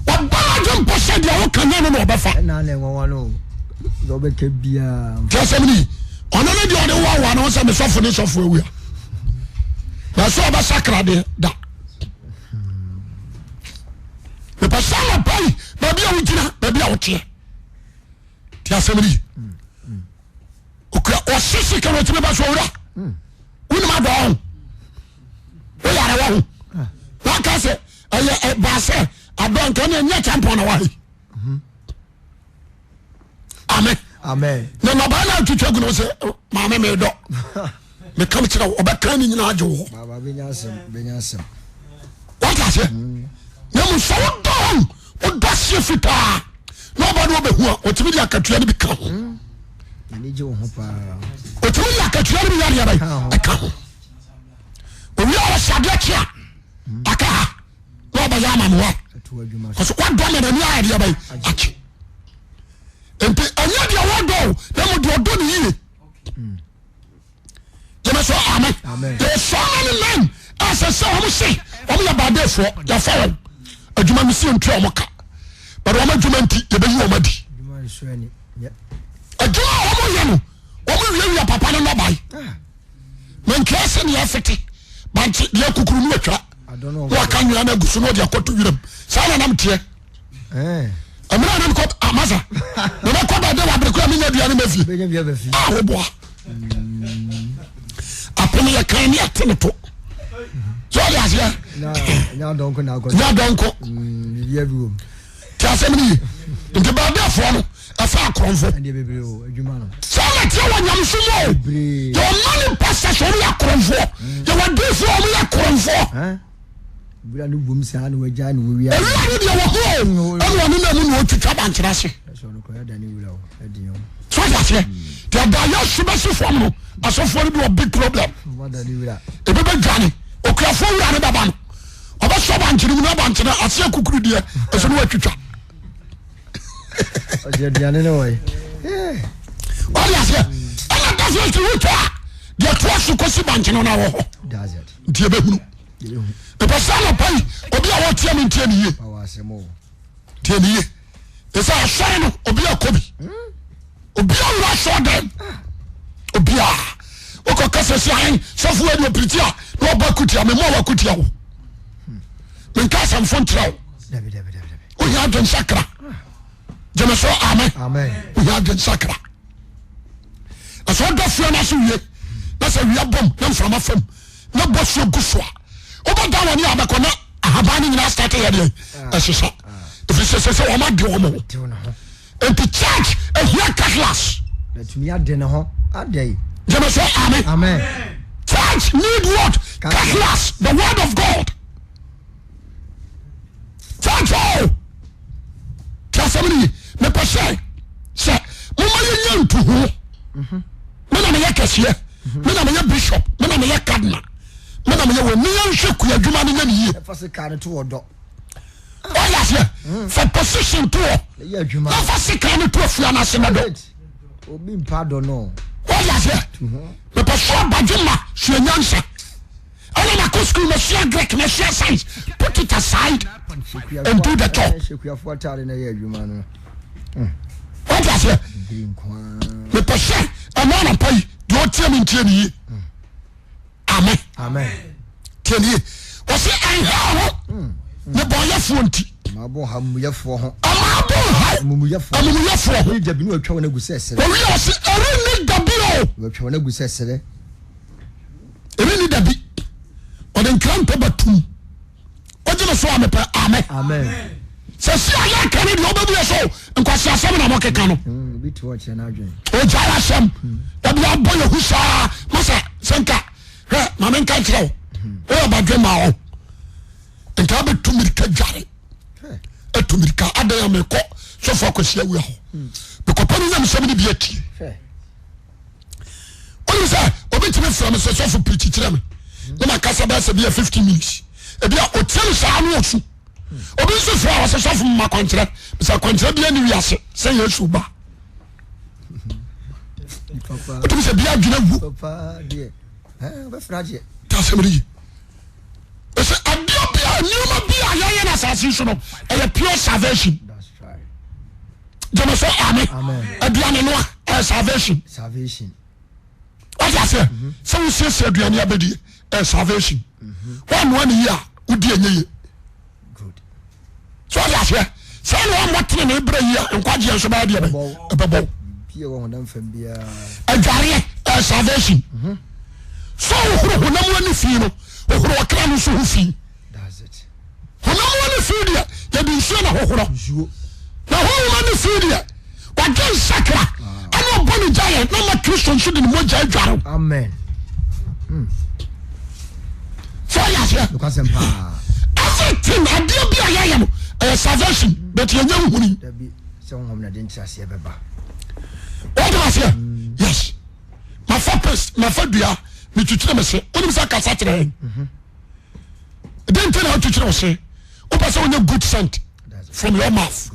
ɔbaa adwe mpɔ sɛ deɛ ɔka nyɛ no na ɔbɛfa. Ɛna na ɛnwanwa no deɛ ɔbɛka biara. Tí a sɛm ni ɔno ne deɛ ɔde wɔwɔ ano sɛ mesɔfo ne sɔfo awia na sɛ ɔbɛsakra deɛ da. Mepɛ sɛ anɔpa yi baabi a wogyina baabi a woteɛ ti asɛm no yi okura ɔse sika no ɔtumi ba so owura wonim adɔ ho woyare wɔ ho waka sɛ ɛyɛ ɛbaa sɛ adɔ nka ne ɛnyɛ kyampɔn na wahe amen amen na nabaa na atwitwa gu no sɛ maame medɔ meka kyerɛ wo ɔbɛka ne nyinaa agye wo hɔ baba bɛnya asɛm bɛnya asɛm. aseɛ na mu sɛ wodɔ ho wodɔ aseɛ fitaa na ɔba no ɔbɛhu a ɔtumi de akatua no bi ka ho ɔtumi de akatua no bi yadeɛ bɛn ɛka ho owia a ɔsɛ adeɛ kye a aka ha na ɔbɛyɛ ama no wa ɔsɛ wadɔ ma n'ani ayɛ deɛ bɛn akye nti ɛnyɛ deɛ wɔdɔ o na mu deɛ ɔdɔ ne yie gyeme so amen there are so many men a sɛ sɛ wɔn se wɔn yɛ baadefoɔ yɛfa wɔn adwuma no si ntua wɔn ka but wɔn adwuma nti yɛbɛyi wɔn adi adwuma a wɔn yɛ no wɔn wiawia papa no nnɔbae menkaa sɛ nea afete bankye deɛ kukuru no atwa na waka nwea no agu so na ɔde akɔto wiram saa na nam teɛ ɛmmerɛ a na mekɔ amasa na mɛkɔ bɛde wɔ abere kora menya aduane ma fie a woboa apem yɛ kan ne ate ne to sɛ ɔde aseɛ nya dɔnko ti asɛm no ye nti baadeɛfoɔ no ɛfa akorɔmfo saa na teɛ wɔ nyamesom mu o yɛwɔ many pastors wɔn yɛ akorɔmfoɔ yɛwɔ adiifoɔ wɔn yɛ akorɔmfoɔ Wura no wom saa na wagyaa no wɔ wia. Owura no deɛ wɔ ho o, ɛna ɔne na mu na ɔtwitwa bankyerɛ ase. So ɔde aseɛ, deɛ da Yesu bɛsi fam no, asɔfoɔ no bi wɔ big problem. Ebi bɛ dwane, okuafoɔ wura no bɛba no, ɔbɛsɔ bankyere mu na bankyere aseɛ kukuru deɛ, ɛsɛ no watwitwa. Ɔde aduane no wɔ yi. Ɔde aseɛ, ɛna definitely wotwa a, deɛ toa so kɔsi bankyere no wɔ hɔ. Nti ɛbɛhunu. Mepɛ sɛ anɔpa yi obi a wɔteɛ me ntie ne yie. Tie ne yie. Ɛsɛ asɔre no obi akɔ bi. Obi awura asɔre dɛm. Obi a wokɔ kasa si ahen sɔfo ɛdi opiriti a na ɔbɔ akutia me mmoa wakutia wo. Menka asɛmfo nkyerɛ wo. Wohia adwensakra. Gyeme so amen. Wohia adwensakra. Ɛsɛ ɔdɔ fua no ase wie na sɛ wia bom na mframa fam. na bɔ suo gu so a wobɛda wɔne a bɛkɔ na ahaban no nyinaa start yɛ deɛ ɛsesa ɛfiri sɛ sɛ sɛ wɔn ade wɔn ho nti church ehia cutlass. Bɛtumi ade ne ho adɛ. Gyeme sɛ amen. Amen. Church need what? Cutlass, the word of God. Church o. Tí a sẹ́mi nìyí, mepɛ sɛ sɛ mo ma yɛ nyɛ ntuho. Me na meyɛ kɛseɛ. Me na meyɛ bishop. Me na meyɛ cardinal. Me na meyɛ wɔ. Me yɛ nhwɛ kua adwuma no nyɛ ne yie. Ɛfa sika no to wɔ dɔ. Ɔyɛ aseɛ. Hmm. Fa position to hɔ. Yɛ adwuma. Na fa sika no to afua no ase na dɔ. Obi mpa dɔ no. Ɔyɛ aseɛ. Mepɛ so abadwe ma sua nyansa. Ɛna na kɔ school na sua Greek na sua science. Put it aside and do the job. Hyɛ ataade na yɛ adwuma no. Wọ́n aseɛ. Mepɛ sɛ ɛna anapa yi deɛ ɔtie mi ntie ne yie. Amen. Amen. Tie ne yie. Wɔsi ɛnha ho ne bɔnyɛfoɔ nti. Ɔmaabo ha amumuyɛfoɔ ho. Ɔmaabo ha amumuyɛfoɔ amumuyɛfoɔ ho. Wɔyi dabi na wɔatwa wɔn agu sɛ serɛ. Wɔwi a wɔsi ɛri ni dabi o. Wɔatwa wɔn agu sɛ serɛ. Ɛri ni dabi. Ɔde nkrantɛ bɛtum. Wogye me so a mepɛ amen. Amen. Sɛ si a yɛka no deɛ wobɛbue so nkwasi asɛm na mɔkeka no. Hmm, Ogyae asɛm. Dabi abɔ yɛ hu saa masa sɛ nka hwɛ ma menka nkyerɛ wo. Hmm. Woyɛ badwe ma wo. Nka wobɛtu mirika dware. Atu mirika adɛn a mekɔ sɔfo akwasi awia hɔ. Hmm. Mekɔpɛ no nyamesɛm no bi atie. Wonim sɛ obi tumi frɛ me sɛ sɔfo pirikyi kyerɛ me na makasa bɛyɛ sɛ bia 15 minutes ebi a ɔtie me saa no ɔsu obi nso frɛ a ɔsɛ sɔfo mma kwankyerɛ sɛ kwankyerɛ bia ne wiase sɛ Yesu ba wotumi sɛ bia adwene wu tasɛm no yi ɛsɛ adeɛ bi a nneɛma bi a yɛyɛ no asase so no ɛyɛ pure salvation gyeme so amen aduane noa ɛyɛ salvation wate aseɛ mhm. sɛ wosiesie aduane abɛdie ɛyɛ salvation mhm. woanoa ne yie a wodi ɛnyɛ yie so wate aseɛ sɛ ne woammɔ tene ne berɛ yie a nkwagyeɛ nso bɛyɛ deɛ ɛbɛbɔ adwareɛ ɛyɛ salvation mhm. sɛ wohoro honam ani fi no wohoro ɔkra no nso ho fi Honam ani fi deɛ, yɛde nsuo na hohorɔ. Na honhom ani fi deɛ, wɔde nsakra ɛna ɔbɔ ne gya yɛ na ma Kristo nso de ne mogya adware wo. Amen. Sɛ ɔyɛ aseɛ. Nokwasɛm paa. Everything adeɛ bi a yɛyɛ no ɛyɛ salvation but yɛnyɛ nhuni. Dabi sɛ honhom na de nkyerɛaseɛ bɛba. Wọ́n ti ma seɛ yes mafa paste mafa dua metwitwiri me se wonim sɛ kasa kyerɛ yɛn ɛdɛn nti na wotwitwiri wo se wopɛ sɛ wonya good scent from your mouth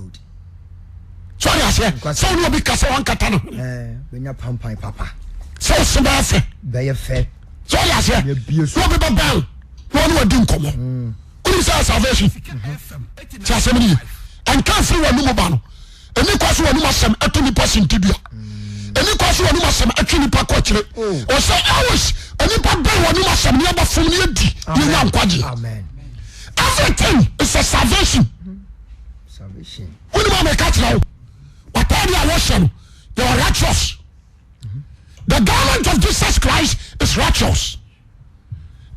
so ɔde aseɛ sɛ wone obi kasa wankata ne ho bɛnya pampan papa sɛ wo se bɛyɛ fɛ bɛyɛ fɛ so ɔde aseɛ na obi bɛbɛn na ɔne wadi nkɔmmɔ wonim sɛ salvation sɛ asɛm no ye ɛnka mfiri w'anomu ba no ɛni kwa so w'anum asɛm ɛto nipa sintidua ɛni kwa so w'anum asɛm ɛtwe nipa kɔ akyire ɔsɛ always nipa bɛn w'anum asɛm ne ɛbɛ fom ne ɛdi ne nya nkwagye everything is a salvation wonim a mɛka kyerɛ wo w'ataade a wɔhyɛ no yɛwɔ righteous the garment of Jesus Christ is righteous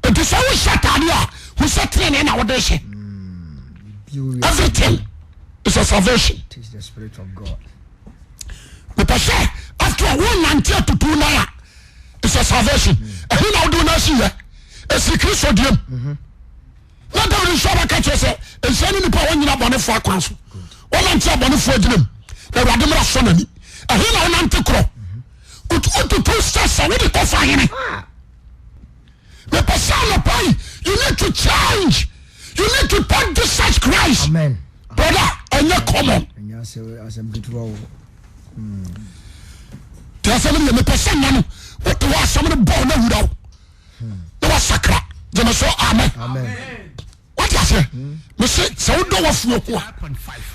nti sɛ wohyɛ ataade a hu sɛ tenene na wode hyɛ everything is a salvation mepɛ sɛ after all wonante atutu nan a is a salvation ɛhe na wode wo nan si yɛ ɛsi kristo deɛm na David nso abɛka kyerɛ sɛ nhyira ne nipa a wɔnyina abɔnefoɔ akwan so wɔnante abɔnefoɔ agyina mu na awurade mmara sɔ n'ani ɛhe na wonante korɔ wotutu sɛ sɛ wode kɔfa hene mepɛ sɛ anɔpa yi you need to change you need to take Jesus Christ Amen. brother ɛnyɛ common Ɛnyɛ asɛm ketewa o. te asɛm no yɛ mepɛ sɛ nna no wote hɔ asɛm no bɔɔ na wura wo na wasakra gyeme so amen wate aseɛ mese sɛ wodɔ wafuo ho a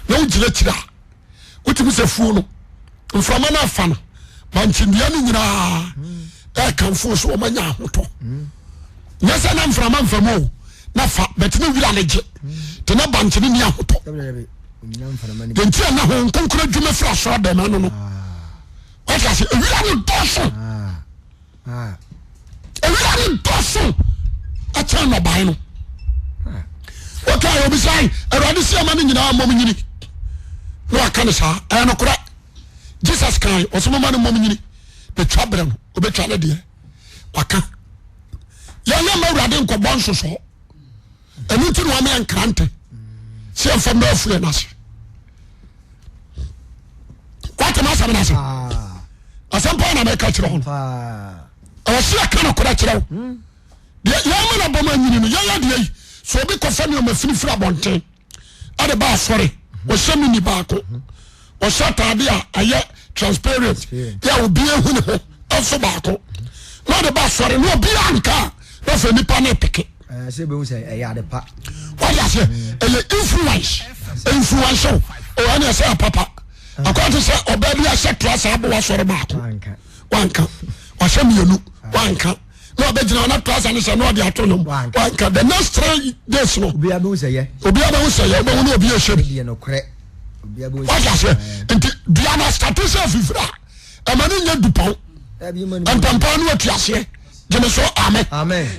na wogyina kyiri a wotumi sɛ fuo no mframa no afa no mankyennua no nyinaa ɛkamfo so wɔmanya ahotɔ nyɛ sɛ na mframa mfa mu o na fa bɛte ne wira no gye te na bankye no ni ahotɔ nti ɛna ho nkonkoro adwuma firi asɔrɔ dɛm ano no wate aseɛ ewira no dɔɔso Ewira no dɔso ɛkyɛn nnɔbae no. Woka yɛ obi sɛ Awurade si ama no nyinaa mmom nyini. Na waka no saa. Ɛyɛ nokorɛ. Jesus kan ɔsɛ moma no mmom nyini. Na twa berɛ no obɛtwa ne deɛ. Waka. Yɛnyɛ mma Awurade nkɔbɔ nsosɔ. Ɛno nti na wama yɛ nkrante. Sɛ yɛmfa mmra afuɛ no ase. Wate m'asɛm no ase? Asɛm paa na mɛka kyerɛ wo no. Ɛwɔ sɛ yɛka nokorɛ kyerɛ wo. Hmm. Deɛ yɛma no abam anyini no yɛyɛ deɛ yi sɛ obi kɔfa nneɛma finifiri abɔnten ɛde ba asɔre ɔhyɛ mini baako ɔhyɛ ataade a ɛyɛ transparent yɛ obi ehu ne ho ɛnso baako na ɔde ba asɔre na obi anka na afei nipa ne peke. Sɛ ebi sɛ ɛyɛ ade pa. Wɔde aseɛ ɛyɛ influence influential ɔwɔ ɛna ɛsɛ papa akɔyɛ te sɛ ɔbaa bi ahyɛ trouser abo asɔre baako wanka wahyɛ mmienu wanka na ɔbɛgyina ɔna trouser no sɛ na ɔde ato nom wanka the next 3 days no obiara bɛhu sɛ yɛ obiara bɛhu sɛ yɛ ɔbɛhu ne obi ahyɛ bi wate aseɛ nti dua no asate sɛ afifiri a ɛma no nyɛ dupɔn mpampa no atu aseɛ gyeme so amen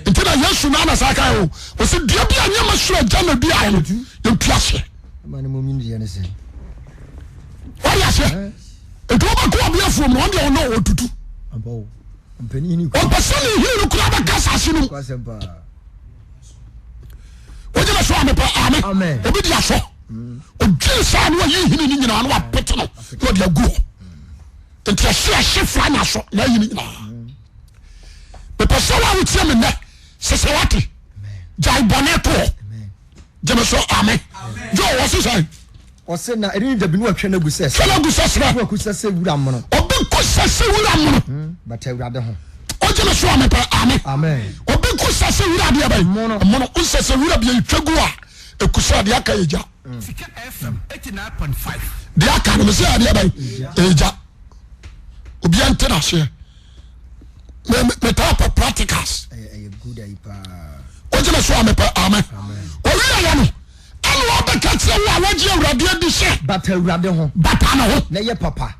nti na yesu no anasa ka o ɔsɛ dua bi a nyɛ ma soro agya na duaɛ no yɛntu aseɛ wate aseɛ nti wobɛkɔ obi afuom no ɔno deɛ ɔno ɔtutu ɔmpɛ sɛ ne hini no koraa bɛka asase no mu wogyeme so amepɛ amen obi de asɔ ɔdwene saa na wayi hini no nyinaa na wapete no na ɔde agu hɔ nti ɛhye ɛhye fra na asɔ na ayi no nyinaa mepɛ sɛ wo a wotie me nnɛ sɛ sɛ wate gyae bɔne to hɔ gyeme so amen jo wɔ se sɛn Ɔse na ɛne dabi no atwa no agu sɛ twa no agu sɛ serɛ na wakusa sɛ wura mono obi kusa sɛ wura mono hmm, bata awurade ho wogyeme so amepɛ amen amen obi kusa sɛ wura adeɛ bɛn mono mono wosɛ sɛ wura bi atwa gu a ɛkusa deɛ aka yɛ gya Sika FM 89.5. Deɛ aka no mesɛ adeɛ bɛn ɛgya obia nte n'aseɛ metaa pɛ practicals wogyeme so a mepɛ amen ɔwiayɛ no ɛna ɔbɛka kyerɛ wo a wagye awurade adi sɛ bata awurade ho bata ne ho na ɛyɛ papa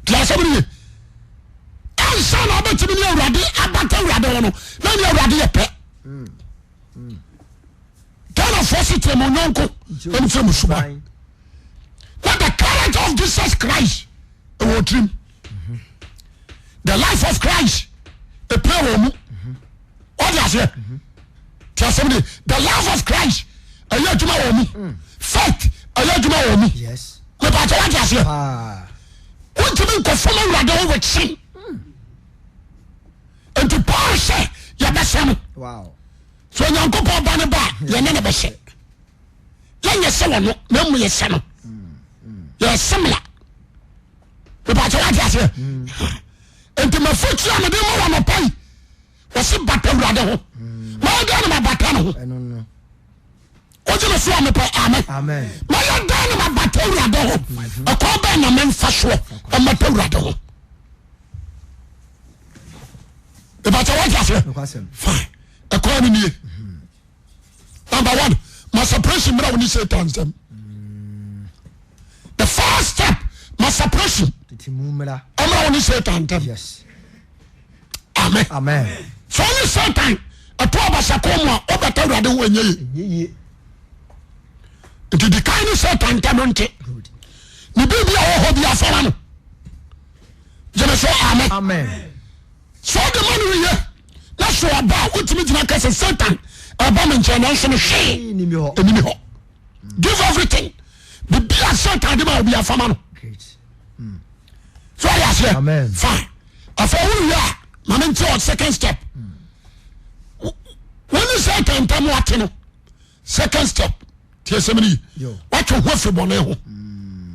te asɛm no ye ansa na wobɛtumi ne awurade abata awurade ho no na ne awurade yɛ pɛ Ghanafoɔ se kyerɛ mo nyɔnko na mo kyerɛ mo suban na the character of Jesus Christ ɛwɔ tirim the life of Christ ɛpɛ wɔ mu ɔde aseɛ te asɛm de the life of Christ. Ɛyɛ adwuma wɔ mu. Faith ɛyɛ adwuma wɔ mu. Mepatɛ wate aseɛ. Wontumi nkɔfam awurade ho with sin. Nti Paul sɛ yɛbɛsɛ no. So Onyankopɔn ba no ba a yɛne no bɛhyɛ. Yɛnyɛ sɛ wɔno na mmom yɛsɛ no. Yɛyɛ similar. Mepatɛ wate aseɛ. Nti mafotuo a mede ma wɔ anɔpa yi wɔsi bata awurade ho mayɛ dɛn na mabata ne ho wogye me so a mepɛ amen mayɛ dɛn na mabata awurade ho ɛkwan bɛn na memfa soɔ ɛmata awurade ho ìbàtà wọ́n ti aseɛ fine ɛkwan ni nie number one ma separation mìíràn wọ́n ní Satan nsam the first step ma separation ɛmìíràn wọ́n ní Satan nsam. Amen. Sɛ ɔne Satan ɛto abasakɔ mu a ɔbɛta awurade ho ɛnyɛ ye. Nti di kan ne Satan ntam nte. Ne biribi a ɔwɔ hɔ bi afɔra no. Gyeme so amen. Sɛ ɔde ma no wie na so ɔba a wotumi gyina ka sɛ Satan ɛba me nkyɛn nanso no hwee ɛnimi hɔ. Give everything. Biribi a Satan de ma obi afama no. So ɔyɛ aseɛ fine. Afei wo wie a ma me nkyerɛ second step. Wọ́n ní Satan ntam wate no second step tí ɛsɛ mi ni watwe ho afiri bɔnɛ ho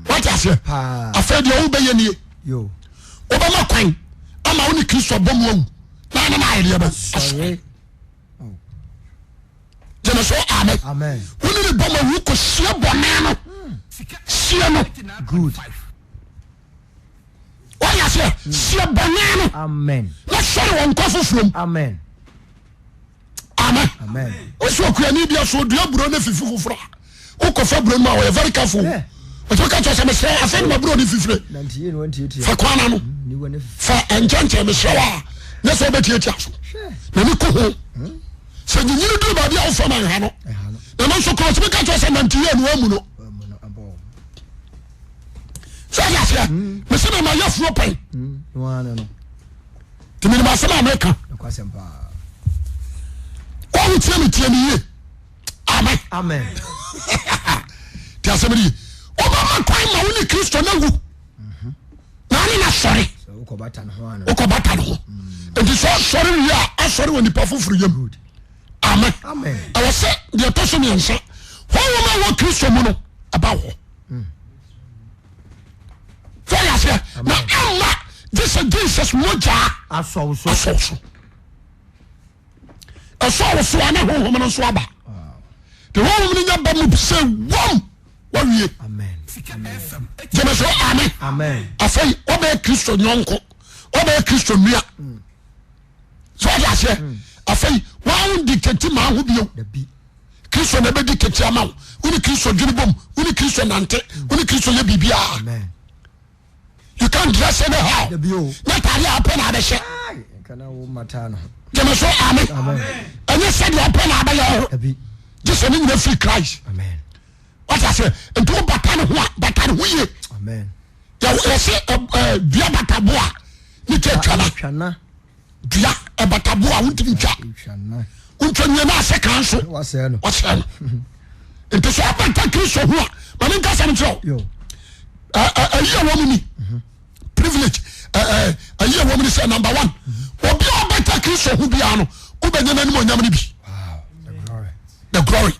wate aseɛ afei deɛ wobɛyɛ nie wobɛma kwan ama wo ne Kristo abɔ mu awu na ne na ayɛ deɛ bɛ asɔre gyeme so amen wo ne ne bɔ mu awu kɔ sie bɔnɛ no sie no good. Wọ́n aseɛ sie bɔnɛ no Amen. na sɔre wɔ nkwa foforɔ mu Amen. amen Amen. wosi okuani bi aso odua buro ne fifi foforɔ a wokɔfa buro no mu a wɔyɛ very careful Yeah. ɔtumi ka kyerɛ sɛ mesrɛ afei ne ma buro ne fifire Na nti yie na wɔntiatia. fa kwan ano Niwa ne fifi. fa nkyɛnkyɛn mesrɛ wo a nyɛ sɛ wobɛtiatia so Hwɛ. na ne kɔ ho sɛ nyinyini duru baabi a wofa ma nha no Ɛha no. na no nso kora ɔtumi ka kyerɛ sɛ nante yie no wamu no Wɔamu no abɔ wɔn. sɛ ɔde aseɛ mese mema yɛ afuo pɛn nti menim asɛm a meka wɔwo tie me tie me yie amen nti asɛm no ye wobɛma kwan ma wo ne kristo no awu na ne na sɔre wokɔbata ne ho nti sɛ ɔsɔre wie a asɔre wɔ nipa foforɔ yam amen ɛwɔ sɛ deɛ ɛtɔ so mmiɛnsa honhom a wɔ kristo mu no ɛba hɔ sɛ ɔyɛ aseɛ na ɛmma gye sɛ Jesus mogyaa asɔw so asɔw so ɛsɔw so a ne honhom no nso aba de honhom no nya ba mu sɛ wɔm wawie gyeme so amen afei wobɛyɛ Kristo nyɔnko wobɛyɛ Kristo nua sɛ ɔde aseɛ afei wɔn dictate maa ho bio Kristo na ɛbɛdi kɛti ama wo. Wo ne Kristo dwene bom. Wo ne Kristo nante. Wo ne Kristo yɛ biribiara. You can't dress anyhow. Na taade a wopɛ na abɛhyɛ. Gyeme so amen. Ɛnyɛ sɛdeɛ wopɛ na abɛyɛ wo ho. Gye sɛ ne nyina firi Christ. Wate aseɛ? Nti wo bata ne ho a bata ne ho yie. Yɛse dua bata bo a ne twa twa na. Dua ɛbata bo a wontumi ntwa wontwa nwie na asɛ kan so wasɛe no nti sɛ ɔbata Kristo ho a ma menka sɛm nkyerɛ wo ɛyi a wɔm ni privilege ɛyi a wɔm ni sɛ number one obi a ɔbata Kristo ho biara no wobɛnya n'anim onyam no bi the glory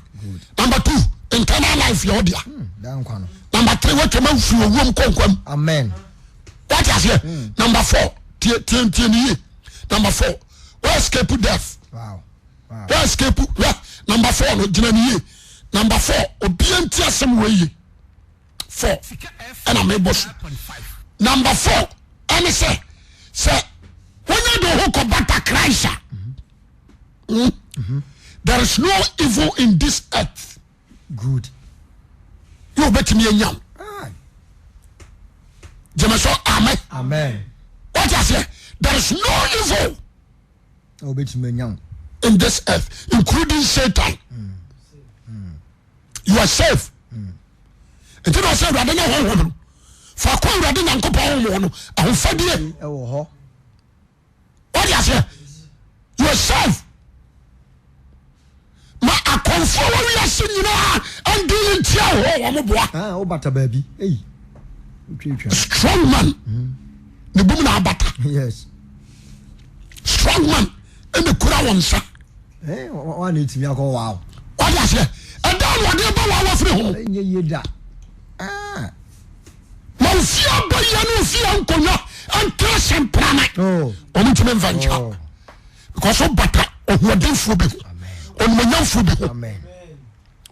number two internal life yɛ ɔdea hmm, number three watwam afiri owuom kɔ nkwam amen wate aseɛ hmm. number four tie tie tie ne yie number four wa escape death wow. Wow. wa escape wa number four no gyina ne yie number four obia nti asɛm wɔ yie four ɛna mebɔ so number four ɛne sɛ sɛ wonya de ho kɔ bata Christ a mm -hmm. there is no evil in this earth Good. Yɛ obetumi anya wo. Gyeme so amen. Amen. What I say? There is no evil. Obetumi anya wo. In this earth, including Satan. Mm. Mm. You are safe. Mm. Nti na ɔsɛ awurade ne honhom no. Fa kɔ awurade nyankopɔn honhom no ahofadie. Ɛwɔ hɔ. What I say? You are safe. Ma akɔnfo. Akɔmfoɔ wɔ wiase nyinaa ndini ntia wo hɔ wɔn boa. Ah, wo bata baabi. Ei. Wotwatwa. Strong man. Ne bum na abata. Yes. Strong man ɛna kura wɔn nsa. Eh, wa na etimi akɔ wa. Wadi aseɛ. Ɛda na ɔde ba wa wafiri ho. Ɛnyɛ yie da. Ah. Ma ofie abayia ne ofie nkonnwa ntra sɛ mprama. Oh. Wɔn ntumi nfa nkyia. Oh. Because wobata ɔhoɔdenfoɔ bi ho. Ɔnumonyamfoɔ bi ho. Amen.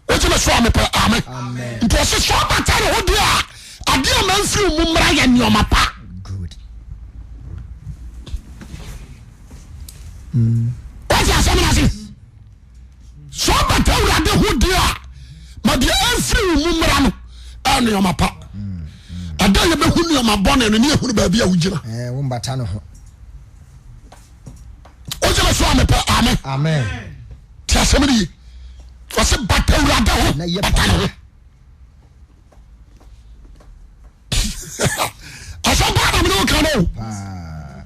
Wogye me so a mepɛ amen. Amen. Nti ɔse sɛ ɔbata ne ho deɛ a adeɛ a mamfiri mu mmra yɛ nneɛma pa. Good. Wate asɛm no ase? Sɛ ɔbata Awurade ho deɛ a ma deɛ ɛmfiri wo mu mmra no ɛyɛ nneɛma pa. Ɛda yɛbɛhu nneɛma bɔne no ne yɛhunu baabi a wogyina. Eh, wo mbata ne ho. Wogye me so a mepɛ amen. Amen. Te asɛm no ye. Ɔse bata Awurade ho, Na yɛ bata ne ho. Asɛm paa na mene wo ka no o. Paa.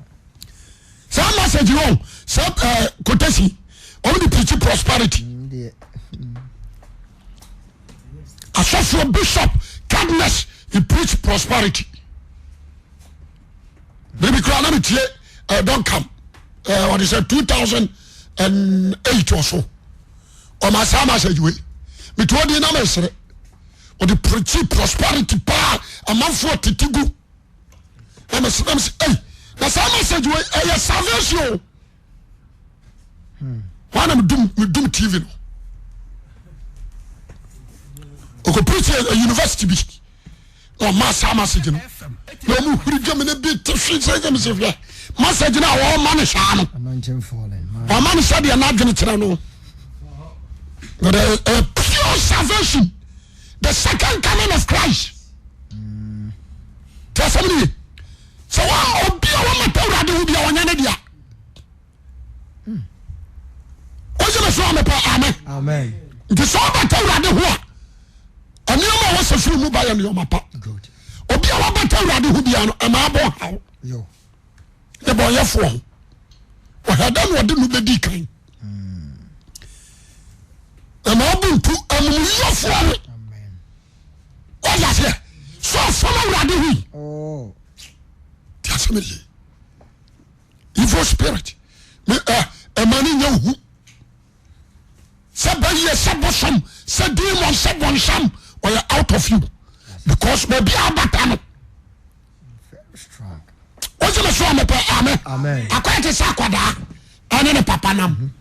Saa message yi o, sɛ eh, quotation, wɔn de preach prosperity. Deɛ. Asɔfoɔ bishop cardinals he preach prosperity. Biribi koraa na metie eh, Duncan eh, ɔde sɛ 2008 ɔso ɔma saa message wei metu ɔde na mesere ɔde preach prosperity paa amanfoɔ tete gu na mesere na mesere ei na saa message wei ɛyɛ salvation o wọn na medum medum tv no ɔkɔ preach university bi na ɔma saa message no na ɔmo huri dwom no bi te hwe sɛ sɛ mesɛ hwɛ message no a ɔma no saa no Anointing falling. Man. ɔma no sɛdeɛ n'adwene kyerɛ no but a, a pure salvation the second coming of Christ tí a sɛm ni ye sɛ wa obi a wɔmata awurade ho bi a ɔnyɛ ne dea wogye me so a mepɛ amen Amen. nti sɛ wobata awurade ho a nneɛma a wɔsɛ firi mu ba yɛ nneɛma pa Good. obi a wabata awurade ho bia no ɛma abɔ haw Yo. ne bɔnyɛfoɔ ho ɔhwɛ dɛ na ɔde no bɛdi kan ɛma ɔbu ntu amumuyɛfoɔ ho Amen. wɔde aseɛ sɛ ɔfam awurade ho yi Oh. te asɛm ye evil spirit me ɛ ɛma ne nya hu sɛ bɛyɛ sɛ bosom sɛ demon sɛ bɔnsam ɔyɛ out of you because baabi a abata no Very strong. wogye me so a mepɛ amen Amen. akɔyɛ te sɛ akwadaa ɛne ne papa nam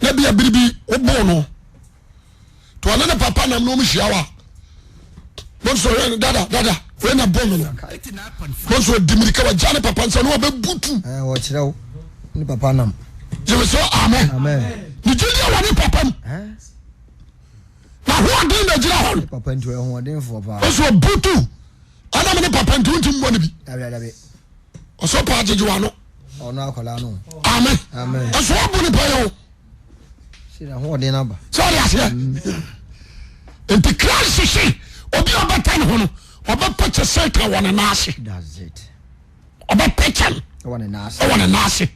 na bia biribi woboo no nti ɔne ne papa nam na ɔmo hyia wa mo nso ɔyɛ no dada dada wei na bɔ me no mo nso ɔdi mirika wagya ne papa nsa na ɔbɛbutu Eh, wɔkyerɛ wo ne papa nam. gyeme so amen Amen. ne gyedie wɔ ne papa mu Eh? na hoɔden na gyina hɔ no Ne papa nti ɔyɛ hoɔdenfoɔ paa. ɔsɛ ɔbutu ɛnam ne papa nti wontumi mmɔ no bi Dabi dabi. ɔsɛ paa gyegye wano Ɔno akwadaa no. amen Amen. ɛso ɔbo ne pɛyɛ o Sɛ ahoɔden aba. Sɛ ɔde aseɛ nti Christ se obi a ɔbɛta ne ho no ɔbɛpɛkyɛ Satan wɔ ne nan ase. That's it. Ɔbɛpɛkyɛ no ɛwɔ ne nan ase. Ɛwɔ ne nan ase.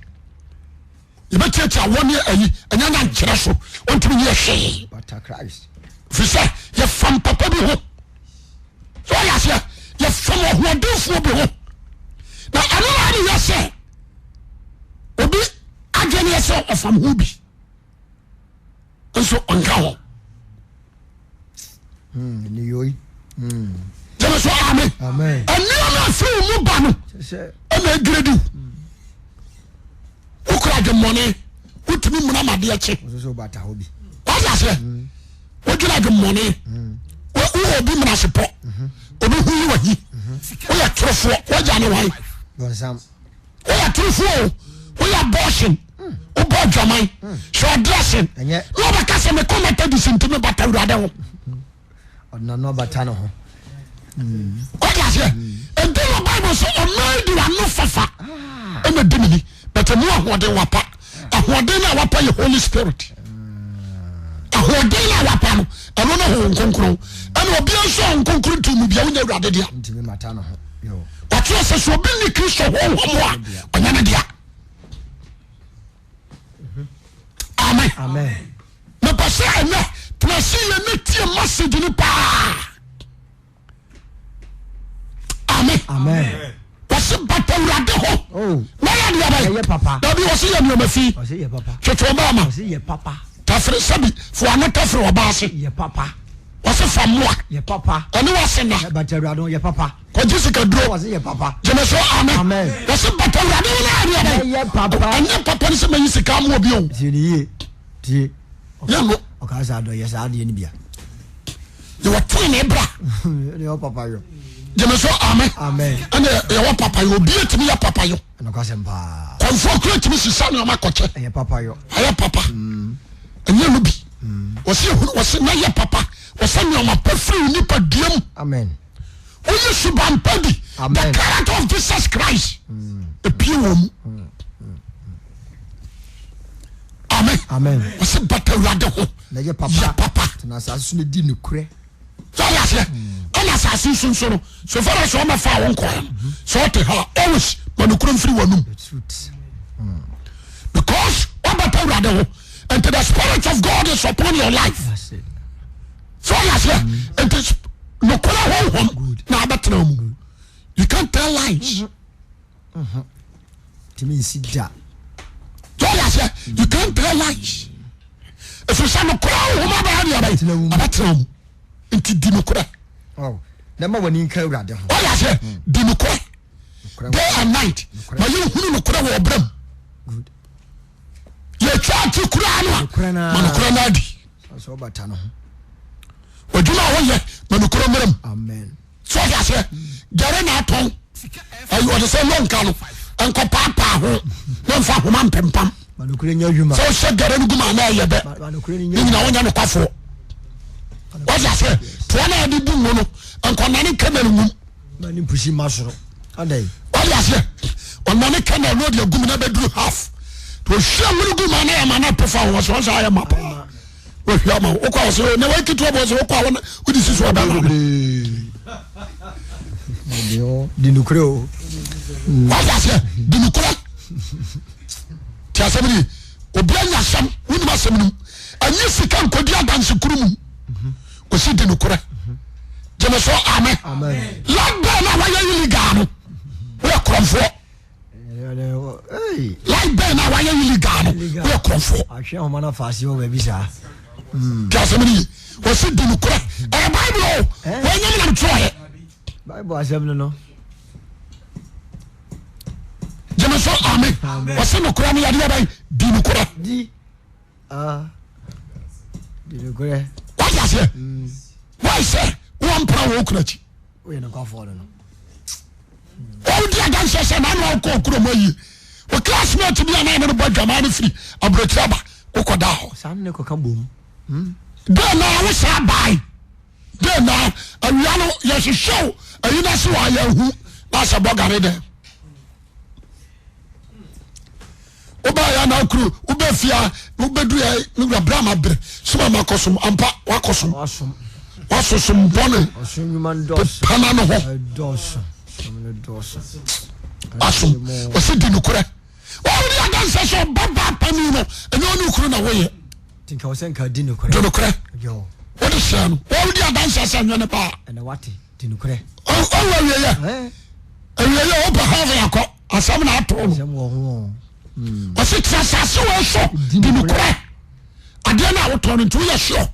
Yɛbɛtiatia wɔ ne ayi ɛnyɛ nya nkyerɛ so ɔntumi nyɛ hwee. Bata Christ. Fi sɛ yɛfam papa bi ho. Sɛ ɔde aseɛ yɛfam ɔhoɔdenfoɔ bi ho. Na ɛno na ne yɛ sɛ obi adwene yɛ sɛ ɔfam ho bi. nso ɔnka ho gyeme so amen nneɛma afiri wo mu ba no ɛna adwiri di wokura adwemmɔne wotumi muna madeɛ kye wode aseɛ wodwene adwemmɔne wowɔ obi menasepɔ obi ho yi wahi woyɛ torofoɔ woagya ne wan Woyɛ torofoɔ o, woyɛ abortion, wobɔ adwaman, hwɛ ɔdressing, na wɔbɛka sɛ mekɔ Methodist nti mebata Awurade ho. Ɔdenano abata ne ho. Wọ́n aseɛ. Nti na Bible sɛ ɔman di w'ano fafa ɛna di mi ni but emu ahoɔden wapa. Ahoɔden na wapa yɛ Holy Spirit. Ahoɔden na wapa no ɛno ne Honhom Kronkron. Ɛna obi nso a Honhom Kronkron ti mu bia wonya Awurade dea. Ntumi mata ne ho. Ɔkyerɛ sɛ sɛ obi nni Kristo honhom a ɔnyɛ ne dea. Amen. Mepɛ sɛ. sɛ ɛnɛ tena se yɛ ne tie message no paa. Amen. Wɔsi bata awurade ho. Oh. Na yɛ deɛ bɛyɛ. Ɛyɛ papa. Dabi wɔsi yɛ nneɛma fi. Ɔsi yɛ papa. Twetwe ɔbaa ma. Ɔsi yɛ papa. Tafere sɛbi fo ano tafere ɔbaa ase. Yɛ papa. Wɔsi fa mmoa. Yɛ papa. Ɛne wɔsi na. Bata awurade ho yɛ papa. Kɔgye sika duro. Wɔsi yɛ papa. Gyeme so amen. Amen. Wɔsi bata awurade ho na yɛ deɛ bɛyɛ. Ɛyɛ papa. Ɛnyɛ papa ne sɛ mayi sika ama obi o. Tie ne yie. Tie. Yɛ no. Ɔkaa sɛ adɔ yɛ saa adeɛ no bia. Yɛwɔ tenenee bra. Yɛwɔ papa yɔ. Gyeme so amen. Amen. Ɛna yɛwɔ papa yɔ. Obi etumi yɛ papa yɔ. Ɛnokwasɛm paa. Kɔnfoɔ kura tumi sisa nneɛma kɔkyɛ. Ɛyɛ papa yɔ. Ɛyɛ papa. Ɛnyɛ no bi. Wɔsi ehunu wɔsi na yɛ papa. Wɔsɛ nneɛma pa firi nipa dua mu. Amen. Woyi suban pa di. Amen. The character of Jesus Christ. Epie wɔ mu. Amen. Amen. Wɔsi bata awurade ho. Na yɛ papa. Yɛ papa. Tena asase so na di nokorɛ. Sɛ ɔyɛ aseɛ. Ɛna asase so nso no so far as ɔma fa wo nkɔɛ no sɛ ɔte ha always ma nokorɛ mfiri w'anum. The truth. Because wabata awurade ho nti the spirit of God is upon your life. That's it. Sɛ ɔyɛ aseɛ nti nokorɛ honhom na abɛtena mu. You can't tell lies. Tumi nsi da. Sɛ ɔyɛ aseɛ you can't tell lies. Ɛfiri sɛ nokorɛ honhom abɛyɛ deɛ bɛyɛ abɛtena mu nti di nokorɛ. Oh, na ma w'ani nka awurade ho. Ɔyɛ aseɛ di nokorɛ day and night ma yɛhunu nokorɛ wɔ ɔbrɛ mu. Yɛtwa ati koraa no a ma nokorɛ no adi. Adwuma a woyɛ ma nokorɛ mmerɛ mu. Sɛ ɔde aseɛ gyare na atɔn ayi ɔde sɛ lɔnka no nkɔ paapaa ho na nfa homa mpempam sɛ ɔhyɛ gare no gu ma na ɛyɛ dɛ ne nyina wonyɛ nokwafoɔ ɔde aseɛ toa na ɛde bu ngo no nkɔnane kɛnɛl ngum ɔde aseɛ ɔnane kɛnɛl no ɔde agum na bɛduru half ɔhyɛ ngo no gu ma na ɛma na ɛpefa ho ɔsɛ ɔsɛ ayɛ ma paa wahwie ama wo wokɔ a wɔsɛ na wai ketewa bɔ sɛ wokɔ a wode si so ɔda no di nokorɛ o wate aseɛ di nokorɛ te asɛm ni obi anya asɛm wonim asɛm no mu ɛnyɛ sika nkɔdi adanse koro mu ɔsi di nokorɛ gyeme so amen light bell no a wayɛ illegal no woyɛ korɔmfoɔ Light bɛn na wayɛ illegal no woyɛ korɔmfoɔ. Ahwɛ ahoma no afa ase wɔ baabi saa. Ti asɛm no ye. Wɔsi di nokorɛ. Ɛyɛ Bible o. Wɔnyɛ me na metwerɛeɛ. Bible asɛm no no. Gyeme so amen. Wɔsi nokorɛ no yɛde yɛbɛn di nokorɛ. Di. Ah. Di nokorɛ. Wate aseɛ. Wɔn sɛ wɔn mpena wɔn kura akyi. Woyɛ nokwafoɔ no no. Wodi adanseɛ sɛ n'ano a wokɔ okurom ayie. Wo classmate bi a na ne no bɔ adwaman no firi aburokyire aba wokɔdaa hɔ. Saa ne kɔka bom. Hmm. Dɛn na wo saa bae. Dɛn na awia no yɛhwehwɛ wo ayi no ase wɔ ayɛ ahu na asɛ bɔga ne dɛn. Wobaa ya na akuru wobɛ fia wobɛdu ya ne wura bra ma bere soma ma kɔsom ampa wakɔsom wasosom bɔne pepana no ho asom ɔsi di nokorɛ wɔwode adanse sɛ ɔba baa pani no ɛnyɛ ɔne okunu na woyɛ di nokorɛ wode hyɛ no wɔwode adanse sɛ ɛnyɛ ne baa ɔwɔ awieyɛ awieyɛ wopɛ heaven akɔ asɛm na ato no ɔsi te asase wɔ so di nokorɛ adeɛ no a wotɔn no nti woyɛ sure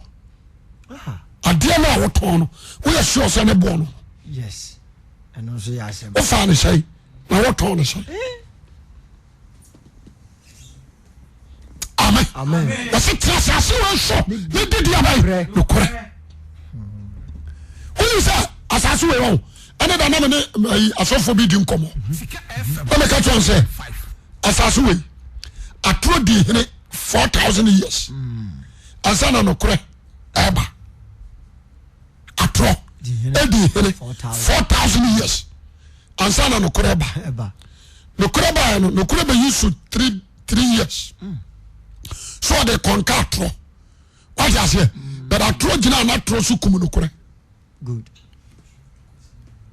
adeɛ no a wotɔn no woyɛ sure sɛ ne boɔ no wofaa ne sɛn na wotɔn ne sɛn amen wɔsi te asase wɔ so ne di di abayi nokorɛ wonim sɛ asase wɔ yɛ ɛne da na me ne ayi asɔfoɔ bi di nkɔmmɔ na meka kyerɛ sɛ asase wei atoro di hene 4000 years ansa na nokorɛ ɛba atorɔ di hene 4000 years ansa na nokorɛ ba nokorɛ baeɛ no nokorɛ bɛyi so 3 years so ɔde kɔnka atorɔ wate aseɛ but atorɔ gyina na atorɔ so kum nokorɛ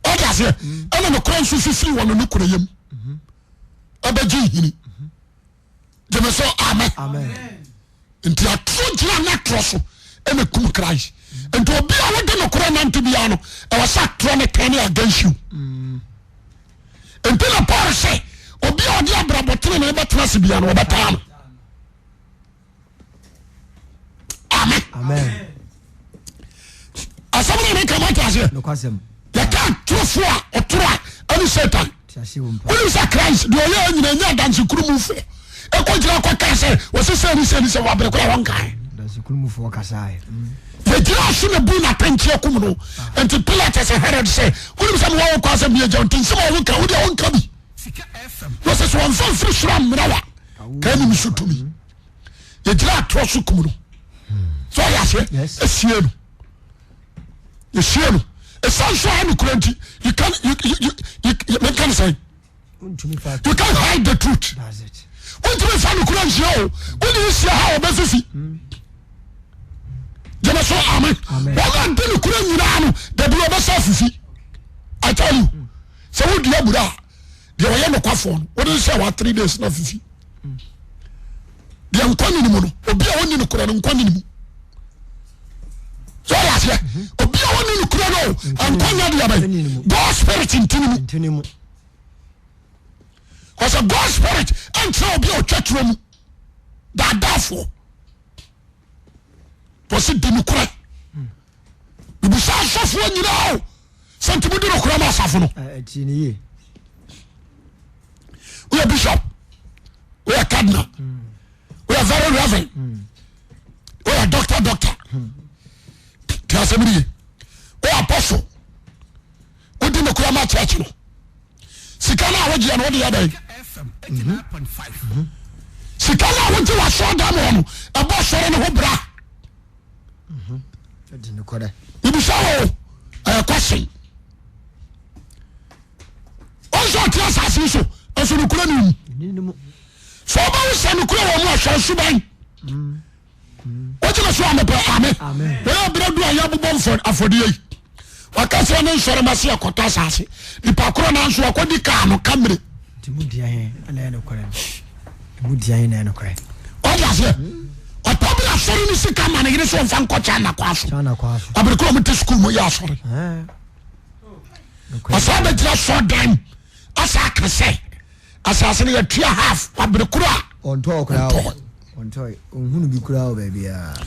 wate aseɛ ɛna nokorɛ nso fifiri wɔ no nokorɛ yam ɛbɛgye nhini gyeme so amen. Nti atorɔ gyina n'atorɔ so ɛna kum Christ. Nti obi a wode nokorɛ nante biara no, ɛwɔ sɛ atorɔ no turn against you. Nti na Paul sɛ obi a ɔde abrabɔ tenenee bɛtena ase biara no wɔbɛtaa no. Amen. Amen. Asɛm no meka mate aseɛ. Nokwasɛm. Yɛka atorofo a ɔtoro a ɛne Satan. Te ase wɔ mpa. Wonim sɛ Christ deɛ ɔyɛ nyina ɛnyɛ adansekuru-mufoɔ ɛkɔgyina kɔkaa sɛ wɔsɛ sɛ ne sɛ ne sɛ wɔabere koraa wɔnkae. Adansekurumufoɔ kasaeɛ. Yɛgyina so na bu n'atɛnkyeɛ kum no. Nti Pilate sɛ Herod sɛ wonim sɛ mewɔ wo kwan sɛ meyɛ gya nti nsɛm a woka wodeɛ wonka bi. Wɔsɛ sɛ wɔmfa mfiri soro ammrɛ wa ka anim so tumi. Yɛgyina atorɔ so kum no. Sɛ ɔyɛ aseɛ ɛsie no. Yɛsie no. Ɛsiane so a nokorɛ nti you can you you you you menka ne sɛn. You can hide the truth. Wontumi nfa nokorɛ nhyia o. Wode nhyia ha wɔbɛfifi. Gyeme so amen. Wɔn a di nokorɛ nyinaa no dabi wɔbɛsɛ afifi. I tell you. Sɛ wodua abura a deɛ ɔyɛ nokwafoɔ no wode nhyɛ wa 3 days na fifi. Deɛ nkwa ne mu no obi a ɔnni nokorɛ no nkwa ne mu. So ɔyɛ aseɛ obi a ɔnni nokorɛ no nkwa nya deɛ bɛn God spirit ntini mu. Ɔsɛ God spirit ɛnkyerɛ obi a ɔtwa turo mu daadaafoɔ wɔsi di nokorɛ bibisa asɔfoɔ nyinaa o sɛ nti mo di nokorɛ ma asafo no woyɛ bishop woyɛ cardinal woyɛ very reverend woyɛ doctor doctor tí a sɛ mi ye woyɛ apostle wodi nokorɛ ma church no. Sika no a wogyeɛ no wode yɛ dɛn? Sika no a wogye wɔ asɔredan mu hɔ no ɛbɔ sɔre no ho bra. Ibisa wo ɛyɛ question. Ɔnso ɔte asase so nso nokorɛ ne mu. Sɛ ɔbɛwo sɛ nokorɛ wɔ mu ahwɛ nsuban. Wogyina so amepɛ ame. Wɔyɛ berɛ du a yɛbobɔ afɔdeɛ yi. Waka sɛ ne nsɔre ma se ɛkɔtɔ asase. Nipa korɔ nanso wakɔdi kaa no kamere. Wode aseɛ ɔtɔ bi asɔre no sika ma ne yere so ɔmfa nkɔ China kwa so. Abere korɔ ɔmo te sukuu mu yɛ asɔre. Ɔsan bɛgyina sɔɔ dan asa aka sɛ Asase no yɛtua half wabere koro a. Ɔntɔɔ koraa o. Ɔntɔe. Ɔnhunu bi koraa wɔ baabiara.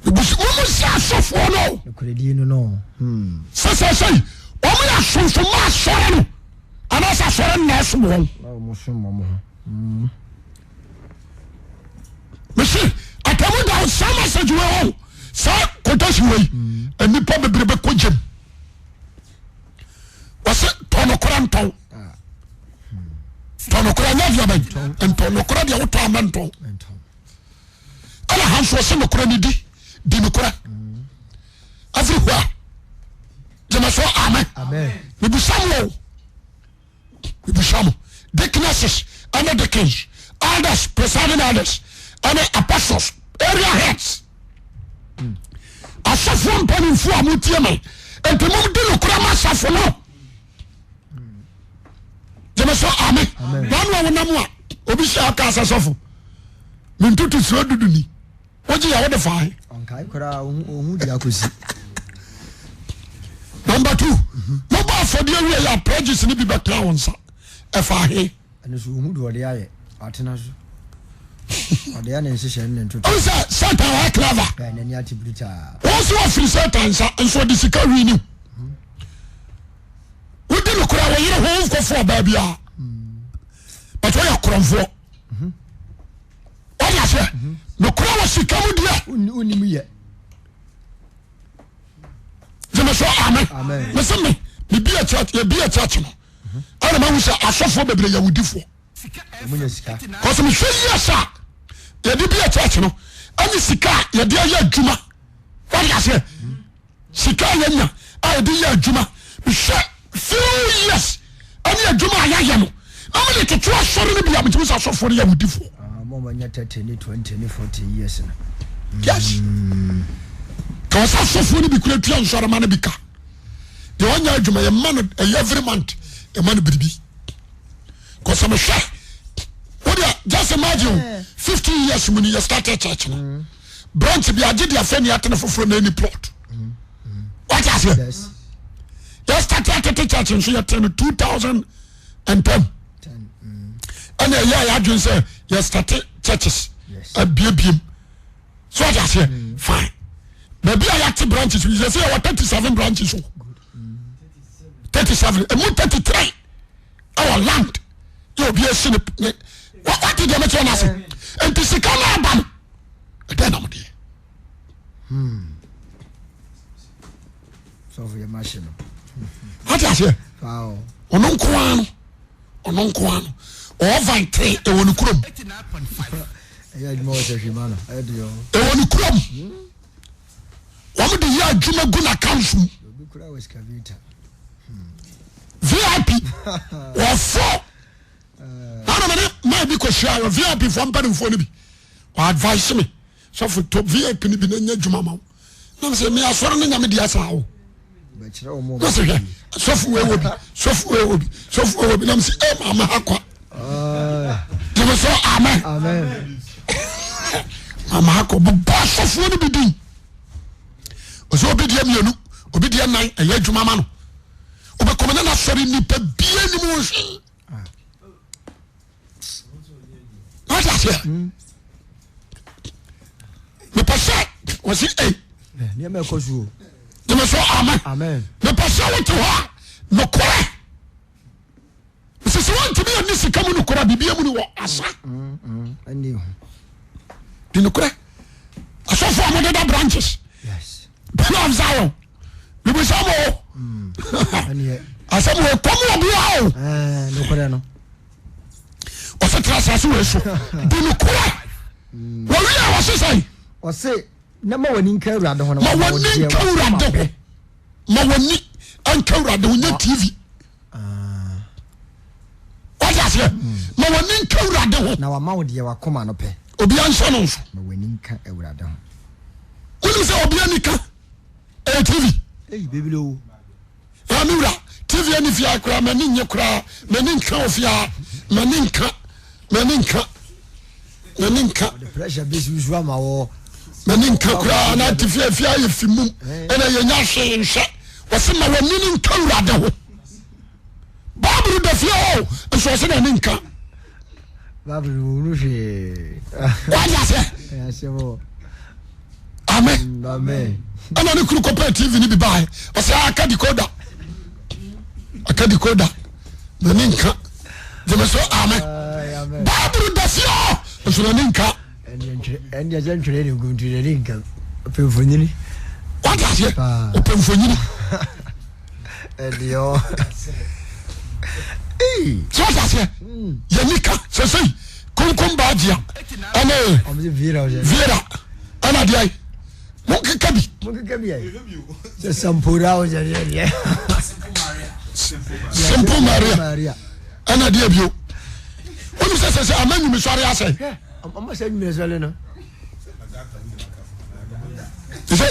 Ebusu wɔn si asɔfoɔ no. Nokorɛdie no no. Hmm. Sɛ sɛ sɛ wɔn yɛ asomfo ma asɔre no anaasɛ asɔre no na ɛsom wɔn. Na wɔn som wɔn ho. Hmm. Mesi atamu da saa message wei hɔ saa quotation wei nnipa bebree bɛkɔ gyam. Wɔsi tɔ nokorɛ ntɔn. Tɔ nokorɛ nyɛ deɛ bɛn ntɔn nokorɛ deɛ wotɔ ama ntɔn. Ɛna ha nso ɔsɛ nokorɛ ne di di nokorɛ. Everywhere. Gyeme so amen. Mebisa mo o. Mebisa mo. Deaconesses ɛne deacons, elders, presiding elders, ɛne apostles, area heads. Asɔfoɔ mpanimfoɔ a motie me. Nti mom di nokorɛ ma asafo no. Gyeme so amen. Wɔn a wɔnam a obi hyɛ ɔka asɛ sɔfo. Mentutu suro dudu ni. Wogye yɛ wode fa he. Ɔnkae koraa ɔhu di akosi. Number 2. Mobɔ afɔdeɛ wie yɛ a pledges no bi bɛtena wo nsa. Ɛfa he. Ɛno so ɔhu deɛ ɔde ayɛ. Atena so. Ɔde ayɛ ne nhyehyɛ ne ne ntoto. Ɔhu sɛ Satan ɔyɛ clever. Bɛn n'ani ate brutaa. Wɔn nso wɔfiri Satan nsa nso ɔde sika wi ni. Wodi no koraa wɔyere ho nkɔfo ɔbaa biara. But wɔyɛ korɔmfoɔ. Wɔde aseɛ. Nokora wɔ sika mu deɛ. Wonim yɛ. Gyeme so amen. Mese me mebi a church yɛbi a church no. Ɛna mahu sɛ asɔfoɔ bebree yɛ awudifoɔ. Kɔsɛ mehwɛ yie sɛ a yɛde bi a church no ɛne sika a yɛde ayɛ adwuma. Wɔde aseɛ. Sika a yɛnya a yɛde yɛ adwuma mehwɛ few years ɛne adwuma a yɛayɛ no na mede toto asɔre no bi a metumi sɛ asɔfoɔ no yɛ awudifoɔ. Ah, mo ma nya 30 ne 20 ne 40 years no. Yes. Ka wɔsɛ asɔfoɔ no bi kura tua nsɔre ma no bi ka. Deɛ ɔnyɛ adwuma yɛma no ɛyɛ every month yɛma no biribi. Kɔsɛ mehwɛ wodeɛ. Just imagine 15 years mu ni yɛ started church no. Branch bi agye de afɛ ni atene foforɔ na ɛni plot. Wate aseɛ? Yɛ started atete church nso yɛ ten no 2010. Ɛna ɛyɛ a yɛadwene sɛ yɛ started churches abiebiem. So wate aseɛ? Fine. Baabi a yɛate branches yɛ sɛ yɛwɔ 37 branches o. 37 emu 33 ɛwɔ land yɛ obi esi ne ne wate deɛ mɛkyerɛ no ase nti sika no aba no ɛdɛn na modeɛ wate aseɛ ɔno nko ara no ɔno nko ara no ɔwɔ van tere ɛwɔ ne kurom ɛwɔ ne kurom wɔn de yɛ adwuma gu n'akanso mu vip wɔfɔ nana mene maa bi kɔhyia wɔ vip foɔ mpanimfoɔ no bi wɔ advice me sɔfo tɔ vip no bi na nyɛ adwuma ma wo na sɛ me asɔre no nyame di asa wo na sɛ hwɛ sɔfo wei wɔ bi sɔfo wei wɔ bi sɔfo wei wɔ bi na sɛ ɛ maame ha kwa gyeme sɛ amen maame ha kwa bɔbɔ asɔfoɔ no bi din ɔsɛ obi deɛ mmienu obi deɛ nan ɛyɛ adwuma ma no wobɛkɔm ne nasɔre nnipa bia nim wo hwee wate aseɛ mepɛ sɛ wɔse ei nneɛma ɛkɔ so o gyeme so amen mepɛ sɛ wote hɔ a nokorɛ sɛ sɛ wontumi anni sika mu nokorɛ a biribia mu ne wɔ asa di nokorɛ asɔfo a modeda branches Pillar of Zion mebisa mo o asɛm wɔ kɔm wɔ bia o ɔsɛ tra asase wɔ so di nokorɛ wɔwie a wɔse sɛn ɔse na ma w'ani nka awurade ho ma w'ani nka awurade ho ma w'ani nka awurade ho nyɛ tv wate aseɛ ma w'ani nka awurade ho na wama wo deɛ wakoma no pɛ obi anhyɛ no nso ma w'ani nka awurade ho wonim sɛ obi ani ka ɛyɛ tv eyi bebile o ɛmi wura tv ani fia koraa m'ani nye koraa m'ani nka ofia m'ani nka m'ani nka m'ani nka pressure bi susu ama wɔ m'ani nka koraa na ate fia fia yɛ fi mum ɛna yɛnya hwee nhwɛ wɔsi ma w'ani ne nka awurade ho baabulu da fie hɔ nso ɔsɛ n'ani nka. Baabulu wò wúlò hwee. Wáyé ase. Amen. Amen. Ɛna ne kuru kɔpɛ TV ni bi baa yɛ ɔsɛ aka decoder aka decoder n'ani nka jẹmẹ sọ amen. Baabulu da fie hɔ nso n'ani nka. Ɛnni ɛsɛ ntwerɛ ne ngu nti n'ani nka ɔpɛ mfonyini. Wáyé aseɛ ɔpɛ mfonyini. Ɛdeɛ ɔ. Sɛ wate aseɛ yɛni ka sɛsɛi konkom baagyea ɛne Vera ɛna deɛ monkeka bi Simple Maria ɛna deɛ bio wonim sɛ sɛ sɛ ama nwumisɔre asɛ sɛ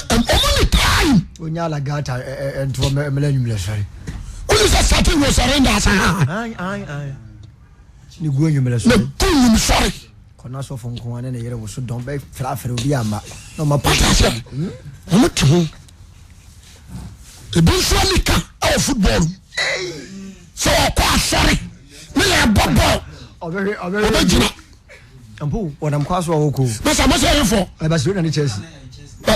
ɔmo ni time. O nya la gata ntoɔ mɛlɛ nwumlɛ sɔre. Wọ́n sɛ sati rosary nda asa ha. Ayi ayi ayi. Ne gu nwumlɛ sɔre. Ne gu nwum sɔre. Kɔnɔ asɔfo nko ne ne yere woso dɔn bɛ fira obi ama na ɔma pɔ. Pata sɛ wɔn te ho. Ebi nso ani ka ɛwɔ football mu. Sɛ ɔkɔ asɔre ne yɛ bɔ bɔɔl. Ɔbɛhwɛ gyina. Mpo wɔnam kwan so a wɔkɔ. Masa masa yɛ fɔ. Ɛ Barcelona ne Chelsea.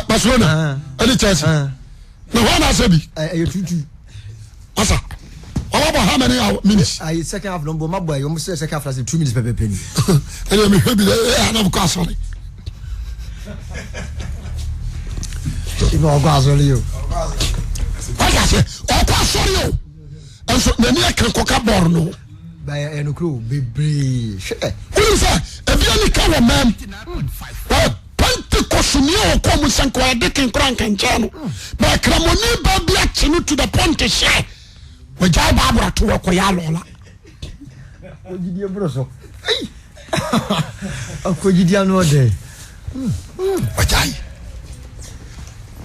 Barcelona ɛne Chelsea. Na hɔn na asɛ bi. Ɛyɛ tutu. Masa wɔn abɔ how many minutes. Ayi second half no mbɔ ma bɔ ayi wɔn sɛ second half na sɛ 2 minutes pɛpɛpɛ ni. Ɛnna mi hwɛ bi dɛ ɛyɛ anam kɔ asɔre. Ibi ɔkɔ asɔre yi o. Wọ́n yà sẹ́ ɔkɔ asɔre o nso n'ani ɛka kɔka bɔɔl no. Bɛyɛ ɛnukuro bebree hwɛ. Wọ́n sɛ ebi ani ka wɔ mɛm wɔ Pentecost ni a ɔkɔ mu sɛ nka ɔyɛ dekin koraa nka nkyɛn no bɛɛ kramoni ba bi akye no to the point sɛ wɔgyae baabura to wɔkɔ yɛ alɔla. Ogyidie boro so. Ɔkɔgyidi ano ɔdɛ. Ɔgyae.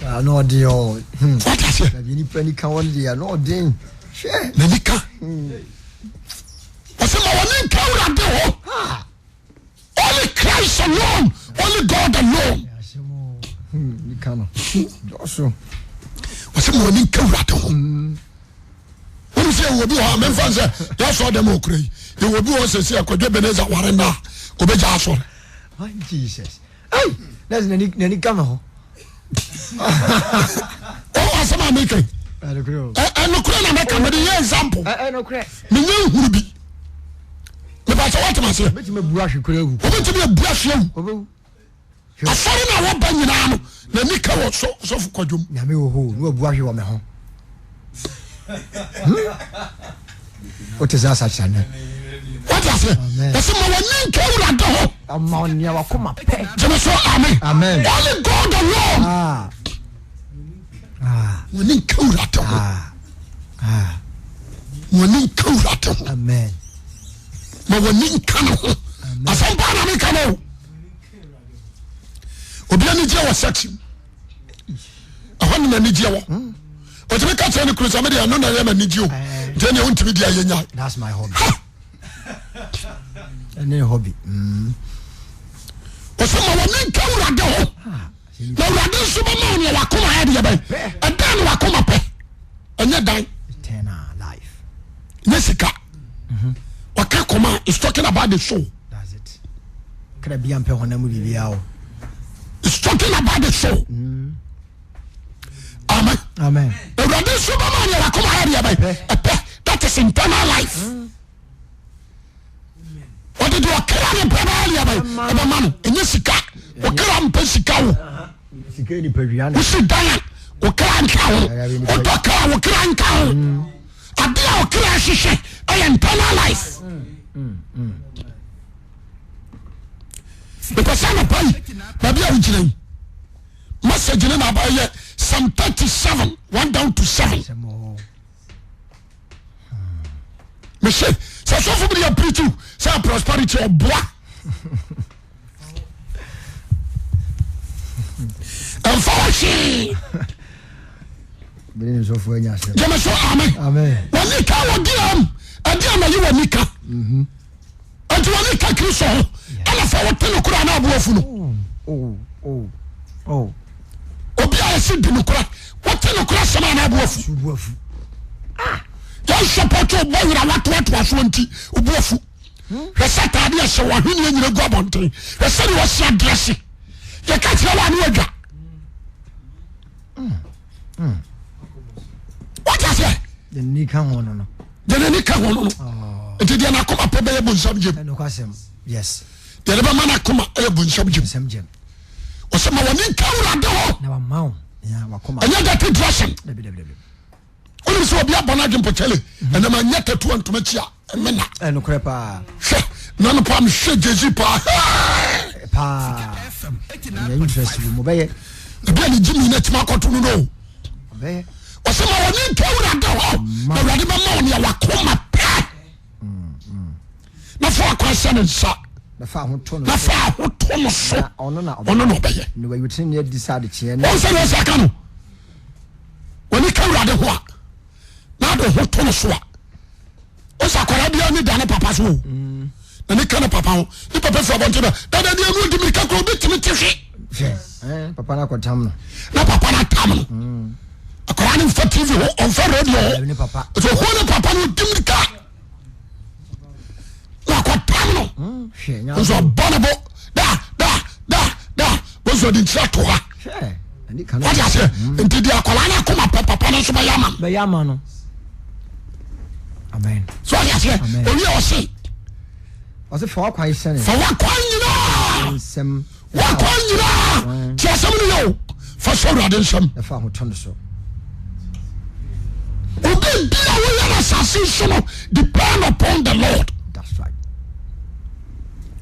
Ano ɔden ɔ. Wate aseɛ. Baabi nipa ni ka wɔn deɛ ano ɔden. Hwɛ. N'ani ka. Ɔsɛ ma wɔne nka awurade hɔ. Christ alone, only God alone. Wɔsɛ mo ani nka Awurade ho. Wọ́n sɛ yɛwɔ bi hɔ a mɛmfa sɛ yɛasɔ dɛm okura yi yɛwɔ bi hɔ sɛ sɛ akwadwo Ebenezer ware no a obɛgya asɔre. Jesus. Hey, that's nani nani ka me ho. Oh, asɛm a meka yi. Ɛnokorɛ na mɛka mede yɛ example. Menyɛ nhuru bi. Mepa sɛ woatem aseɛ. Wobɛtumi abu ahwe kura awu. Wobɛtumi abu ahwe awu. Asɔre na wɔba nyinaa no n'ani ka wɔ sɔfo kwadwom. Nyame wɔ hɔ na wabu ahwe wɔ me ho. Wote sɛ asakyera nɛ. Wate aseɛ? Wɔsɛ ma w'ani nka Awurade ho. Ɔma wo nea wakoma pɛ. Gyeme so amen. Amen. Only God alone. Ah. Ah. W'ani nka Awurade ho. Ah. Ah. W'ani nka Awurade ho. Amen. Ma w'ani nka ne ho. Asɛm paa na meka no o. Obi ani gye wɔ sex mu. Ɛhɔ ne n'ani gye wɔ. Hmm. Ɔtumi ka kyerɛ ne kunu sɛ mede ɛno na ɛyɛ m'ani gye o. Nti ɛnea wontumi di a yɛnyae. That's my hobby. Ɛne hobby. Mm. Ɔsɛ ma w'ani nka Awurade ho. Ah, Na Awurade nso bɛma wo nea wakoma ayɛ deɛ bɛn. Ɛdan na wakoma pɛ. Ɛnyɛ dan. Eternal life. Nyɛ sika. Ɔka koma is talking about the soul. That's it. Kra bi ampɛ honam mu biribiara o. It's talking about the soul. Mm. Amen. Amen. Awurade nso bɛma nea wakoma ayɛ deɛ bɛn. Ɛpɛ. That is internal life. Mm. Ɔde deɛ ɔkra ne pɛ bɛyɛ deɛ bɛn. Ɛbɛma no. Ɛnyɛ sika. Ɔkra mpɛ sika o. Sika nipadua na. Wosi dan a ɔkra nka ho. Wotɔ kaa ɔkra nka ho. Mm. Ade a ɔkra hwehwɛ ɛyɛ internal life. Mepɛ sɛ anɔpa yi baabi a wogyina yi message ne na ɛyɛ Psalm 37 1 down to 7. Mese sɛ sɔfo bi de apirikyi sɛ prosperity ɔboa. Ɛmfa wo hwee. Gyeme so amen. W'ani ka wɔ deɛ m ɛdeɛ na yi w'ani ka. Mhm. Nti w'ani ka Kristo ho ɛna fa wote no koraa na aboafu no. Oh, oh, oh. Obi a yɛsi di no kora wote no kora sɛm a na aboafu. Ah. Yɛn sɔpɔtɔ bɔ wura watoatoa soɔ nti obuafu. Hwɛ sɛ ataade a ɛhyɛ wɔn ahweneɛ nyina gu abɔnten. Hwɛ sɛdeɛ wɔsi adrɛse. Yɛka kyerɛ wɔn ano adwa. Wate aseɛ? Deɛ n'ani ka ho no no. Deɛ n'ani ka ho no no. Oh. Nti deɛ n'akoma pɛ bɛyɛ bonsam gyem. Ɛnokwasɛm. Yes. Deɛ ne bɛma n'akoma ɛyɛ bonsam gyem. Bonsam gyem. Ɔsɛ ma wɔn nka awurade hɔ. Na wama wo. Wakoma. Ɛnyɛ dɛte dressing. Dabi dabi dabi. Wonim sɛ obi abɔ n'adwene pɔkyɛle ɛnam anyɛ tattoo antoma akyi a ɛme na. Ɛnokorɛ paa. Hwɛ na no paa mehwɛ Jay-Z paa. Paa. Ɛnyɛ interest wɔ mu bɛyɛ. Ebi a ne gyimi na ɛtumi akɔto no no. Bɛyɛ. Ɔsɛ ma wɔne nka awurade hɔ na awurade bɛma wo nea wakoma pɛ. Na fa akwan hyɛ ne nsa. Na fa ahotɔ no so. Ɔno na ɔbɛyɛ. Na wayi wo tenenee adi sɛ adekyeɛ. Wɔn sɛ na ɔsɛ aka no. W'ani ka Awurade ho a, na ade ho to no so a, ɔsɛ akwadaa biara ne da ne papa so o. Mm. Na ne ka ne papa ho. Ne papa firi abɔnten ba, dada deɛ ɛnu odi mirika kura obi tumi te hwe. Hwɛ, eh, papa no akɔtam no. Na papa no atam no. Mm. Akwadaa no nfa TV ho, ɔnfa radio ho. Ne papa. Ɛsɛ ɔho ne papa no odi mirika. Na akɔtam no. Mm, hwɛ, nya. Nso ɔbɔ ne bo da da da da. Nso ɔde nkyerɛ to ha. Hwɛ. Wate aseɛ? Mm. Nti deɛ akwadaa no akoma pɛ papa no nso bɛyɛ ama no. Bɛyɛ ama no. Amen. So wate aseɛ? Owie ɔse. Ɔse fa wakwan hyɛ ne. Fa wakwan nyinaa. Nsɛm. Wakwan nyinaa. Ti asɛm no yɛ o. Fa hyɛ Awurade nsɛm. Na fa ahotɔ no so. Obi bi a woyɛ no asase so no depend upon the Lord. That's right.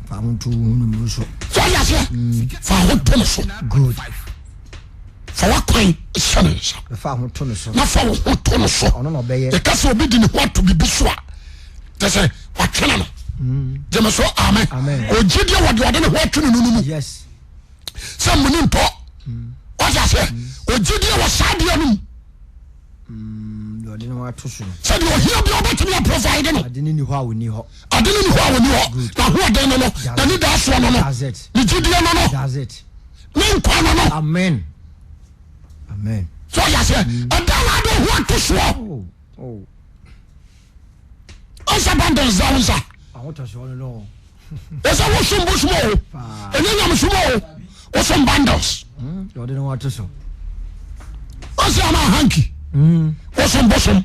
Fa ahotɔ wo ho no mu so. So wate aseɛ? Mm. Fa ahotɔ no so. Good. Fa w'akwan hyɛ ne nsa. Na fa ho to no so. Na fa wo ho to no so. Ɔno na ɔbɛyɛ. Yɛka sɛ obi de ne ho ato biribi so a, kyɛ sɛ watwene no. Mm. Gyeme so amen. Amen. Ogye deɛ wɔde ɔde ne ho ato ne no no mu. Yes. Sɛ muni ntɔ. Mm. Wate aseɛ? Mm. Ogye deɛ wɔ saa deɛ no mu. Mm. Deɛ ɔde ne ho. ato so no. Sɛdeɛ ohia bi ɔbɛtumi aprovide no. Ade no ni hɔ a ɔni hɔ. Ade no ni hɔ a ɔni hɔ. N'ahoɔden no no. N'anidaasoɔ no no. That's it. Ne gyidie no no. That's it. Ne nkwa no no. Amen. Amen. So ɔyɛ aseɛ. Ɛda na ade ho ato soɔ. Oh, oh. Ɔnsa bundles da wo nsa. Ahotɔsoɔ no no. Ɛsɛ wosom bosom o. Ɛnyɛ nyamesom o. Wosom bundles. Ɔde ne ho ato so. Ɔsɛ ama hanky. Wosom bosom.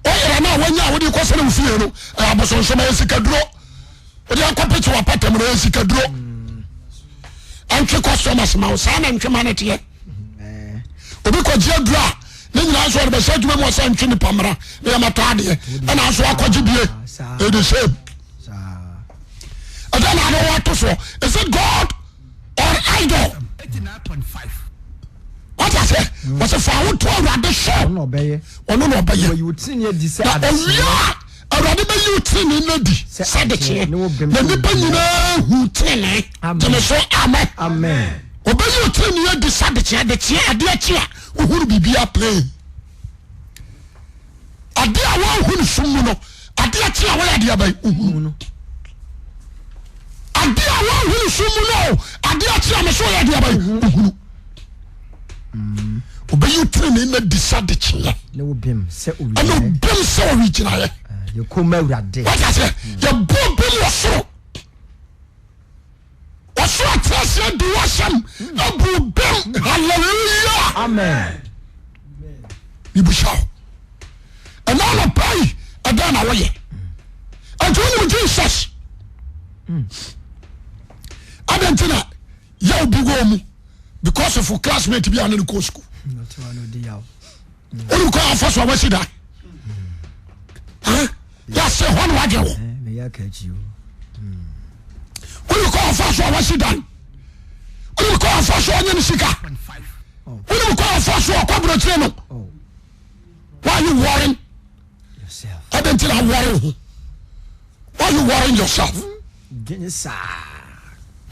Ɔyɛrɛ no a wanya a wode kɔ sɛ ne wo fie no ɛyɛ abosonsom ɛyɛ sikaduro. Wode akɔ pete w'apatam no ɛyɛ sikaduro. Ɛntwe customers ma wo saa na ntwe ma no teɛ. Obi kɔgye aduro a ne nyinaa nso ɔde bɛhyɛ adwuma mu ɔsɛ ntwe nipa mmara na yɛmɛtɔ adeɛ ɛna nso akɔgye bie. It is same. Ɛdɛ na ade wɔato soɔ. Is it God or idol? Wate aseɛ? Wɔsɛ fa wo to Awurade so. Ɔno na ɔbɛyɛ. Ɔno na ɔbɛyɛ. Wɔyi wo tenenee adi sɛ Na adekyeɛ. owia a Awurade bɛyi wo tenenee no adi Sɛ sɛ adekyeɛ. adekyeɛ. Ne wo bem Na sɛ nnipa ogyina. nyinaa hu tenenee. Amen. Gyeme so amen. Amen. Ɔbɛyi wo tenenee adi sɛ adekyeɛ. Adekyeɛ adeɛ kye a wohunu biribiara plain. Adeɛ a wɔnhu no sum mu no, adeɛ kye a wɔyɛ adeɛ bɛn wohunu. Adeɛ a wɔnhu no sum mu no, adeɛ kye a mɛsɛ wɔyɛ adeɛ bɛn wohunu. Ɔbɛyi tenenee no adi sɛ adekyeɛ. Ne wo bem sɛ Ɛna owigyinaeɛ. obem sɛ owigyinaeɛ. Yɛkɔ mu Awurade. Wate aseɛ? Yɛbɔ obem wɔ soro. Ɔsoro ateaseɛ di w'asɛm abu bem. Hallelujah. Amen. Mebisa wo ɛna anɔpa yi ɛdɛn na woyɛ? Ɛnti wonim Jesus? Adɛn nti na yaw bi wɔ mu because of classmate bi a ne no kɔ school? Wonim kɔ afa so a wasi da yɛse hɔ na wadwe wo. Wonim kɔ afa so a wasi dan? Wonim kɔ afa so a ɔnyɛ ne sika? Wonim kɔ afa so ɔkɔ aburokyire no? Why are you worrying? Adɛn nti na worry ho? Why are you worrying yourself? Ɔsɛ ha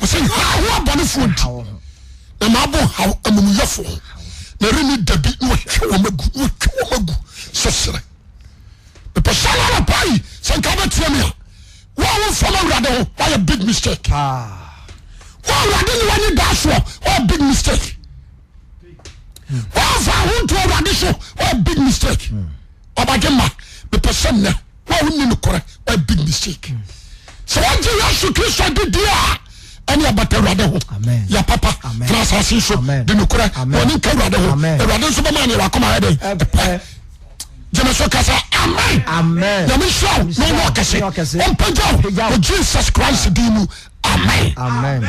ho abɔnefoɔ nti na maabɔ haw amumuyɛfoɔ ho na ɛrenni da bi na wɔtwe wɔn agu na wɔtwe wɔn agu sɛ serɛ. Mepɛ sɛ na anɔpa yi sɛ nka wobɛtie me a wo a womfam awurade ho woayɛ big mistake. Wo awurade ne w'ani daa soɔ woayɛ big mistake. Woamfa ho nto awurade so woayɛ big mistake. Ɔbadwe ma mepɛ sɛ nnɛ wo a wonni nokorɛ woayɛ big mistake. Sɛ wogye Yesu Kristo di di a ɛne ɛbata awurade ho yɛ papa tena asase so di nokorɛ na ɔne nka awurade ho awurade nso bɛma ne wakoma ayɛ dɛn ɛpɛ. Gyeme so kasa amen. Amen. Nyame nhyira wo na ɔnyɛ ɔkɛse ɔmpagya wo wɔ Jesus Christ din mu amen. Amen.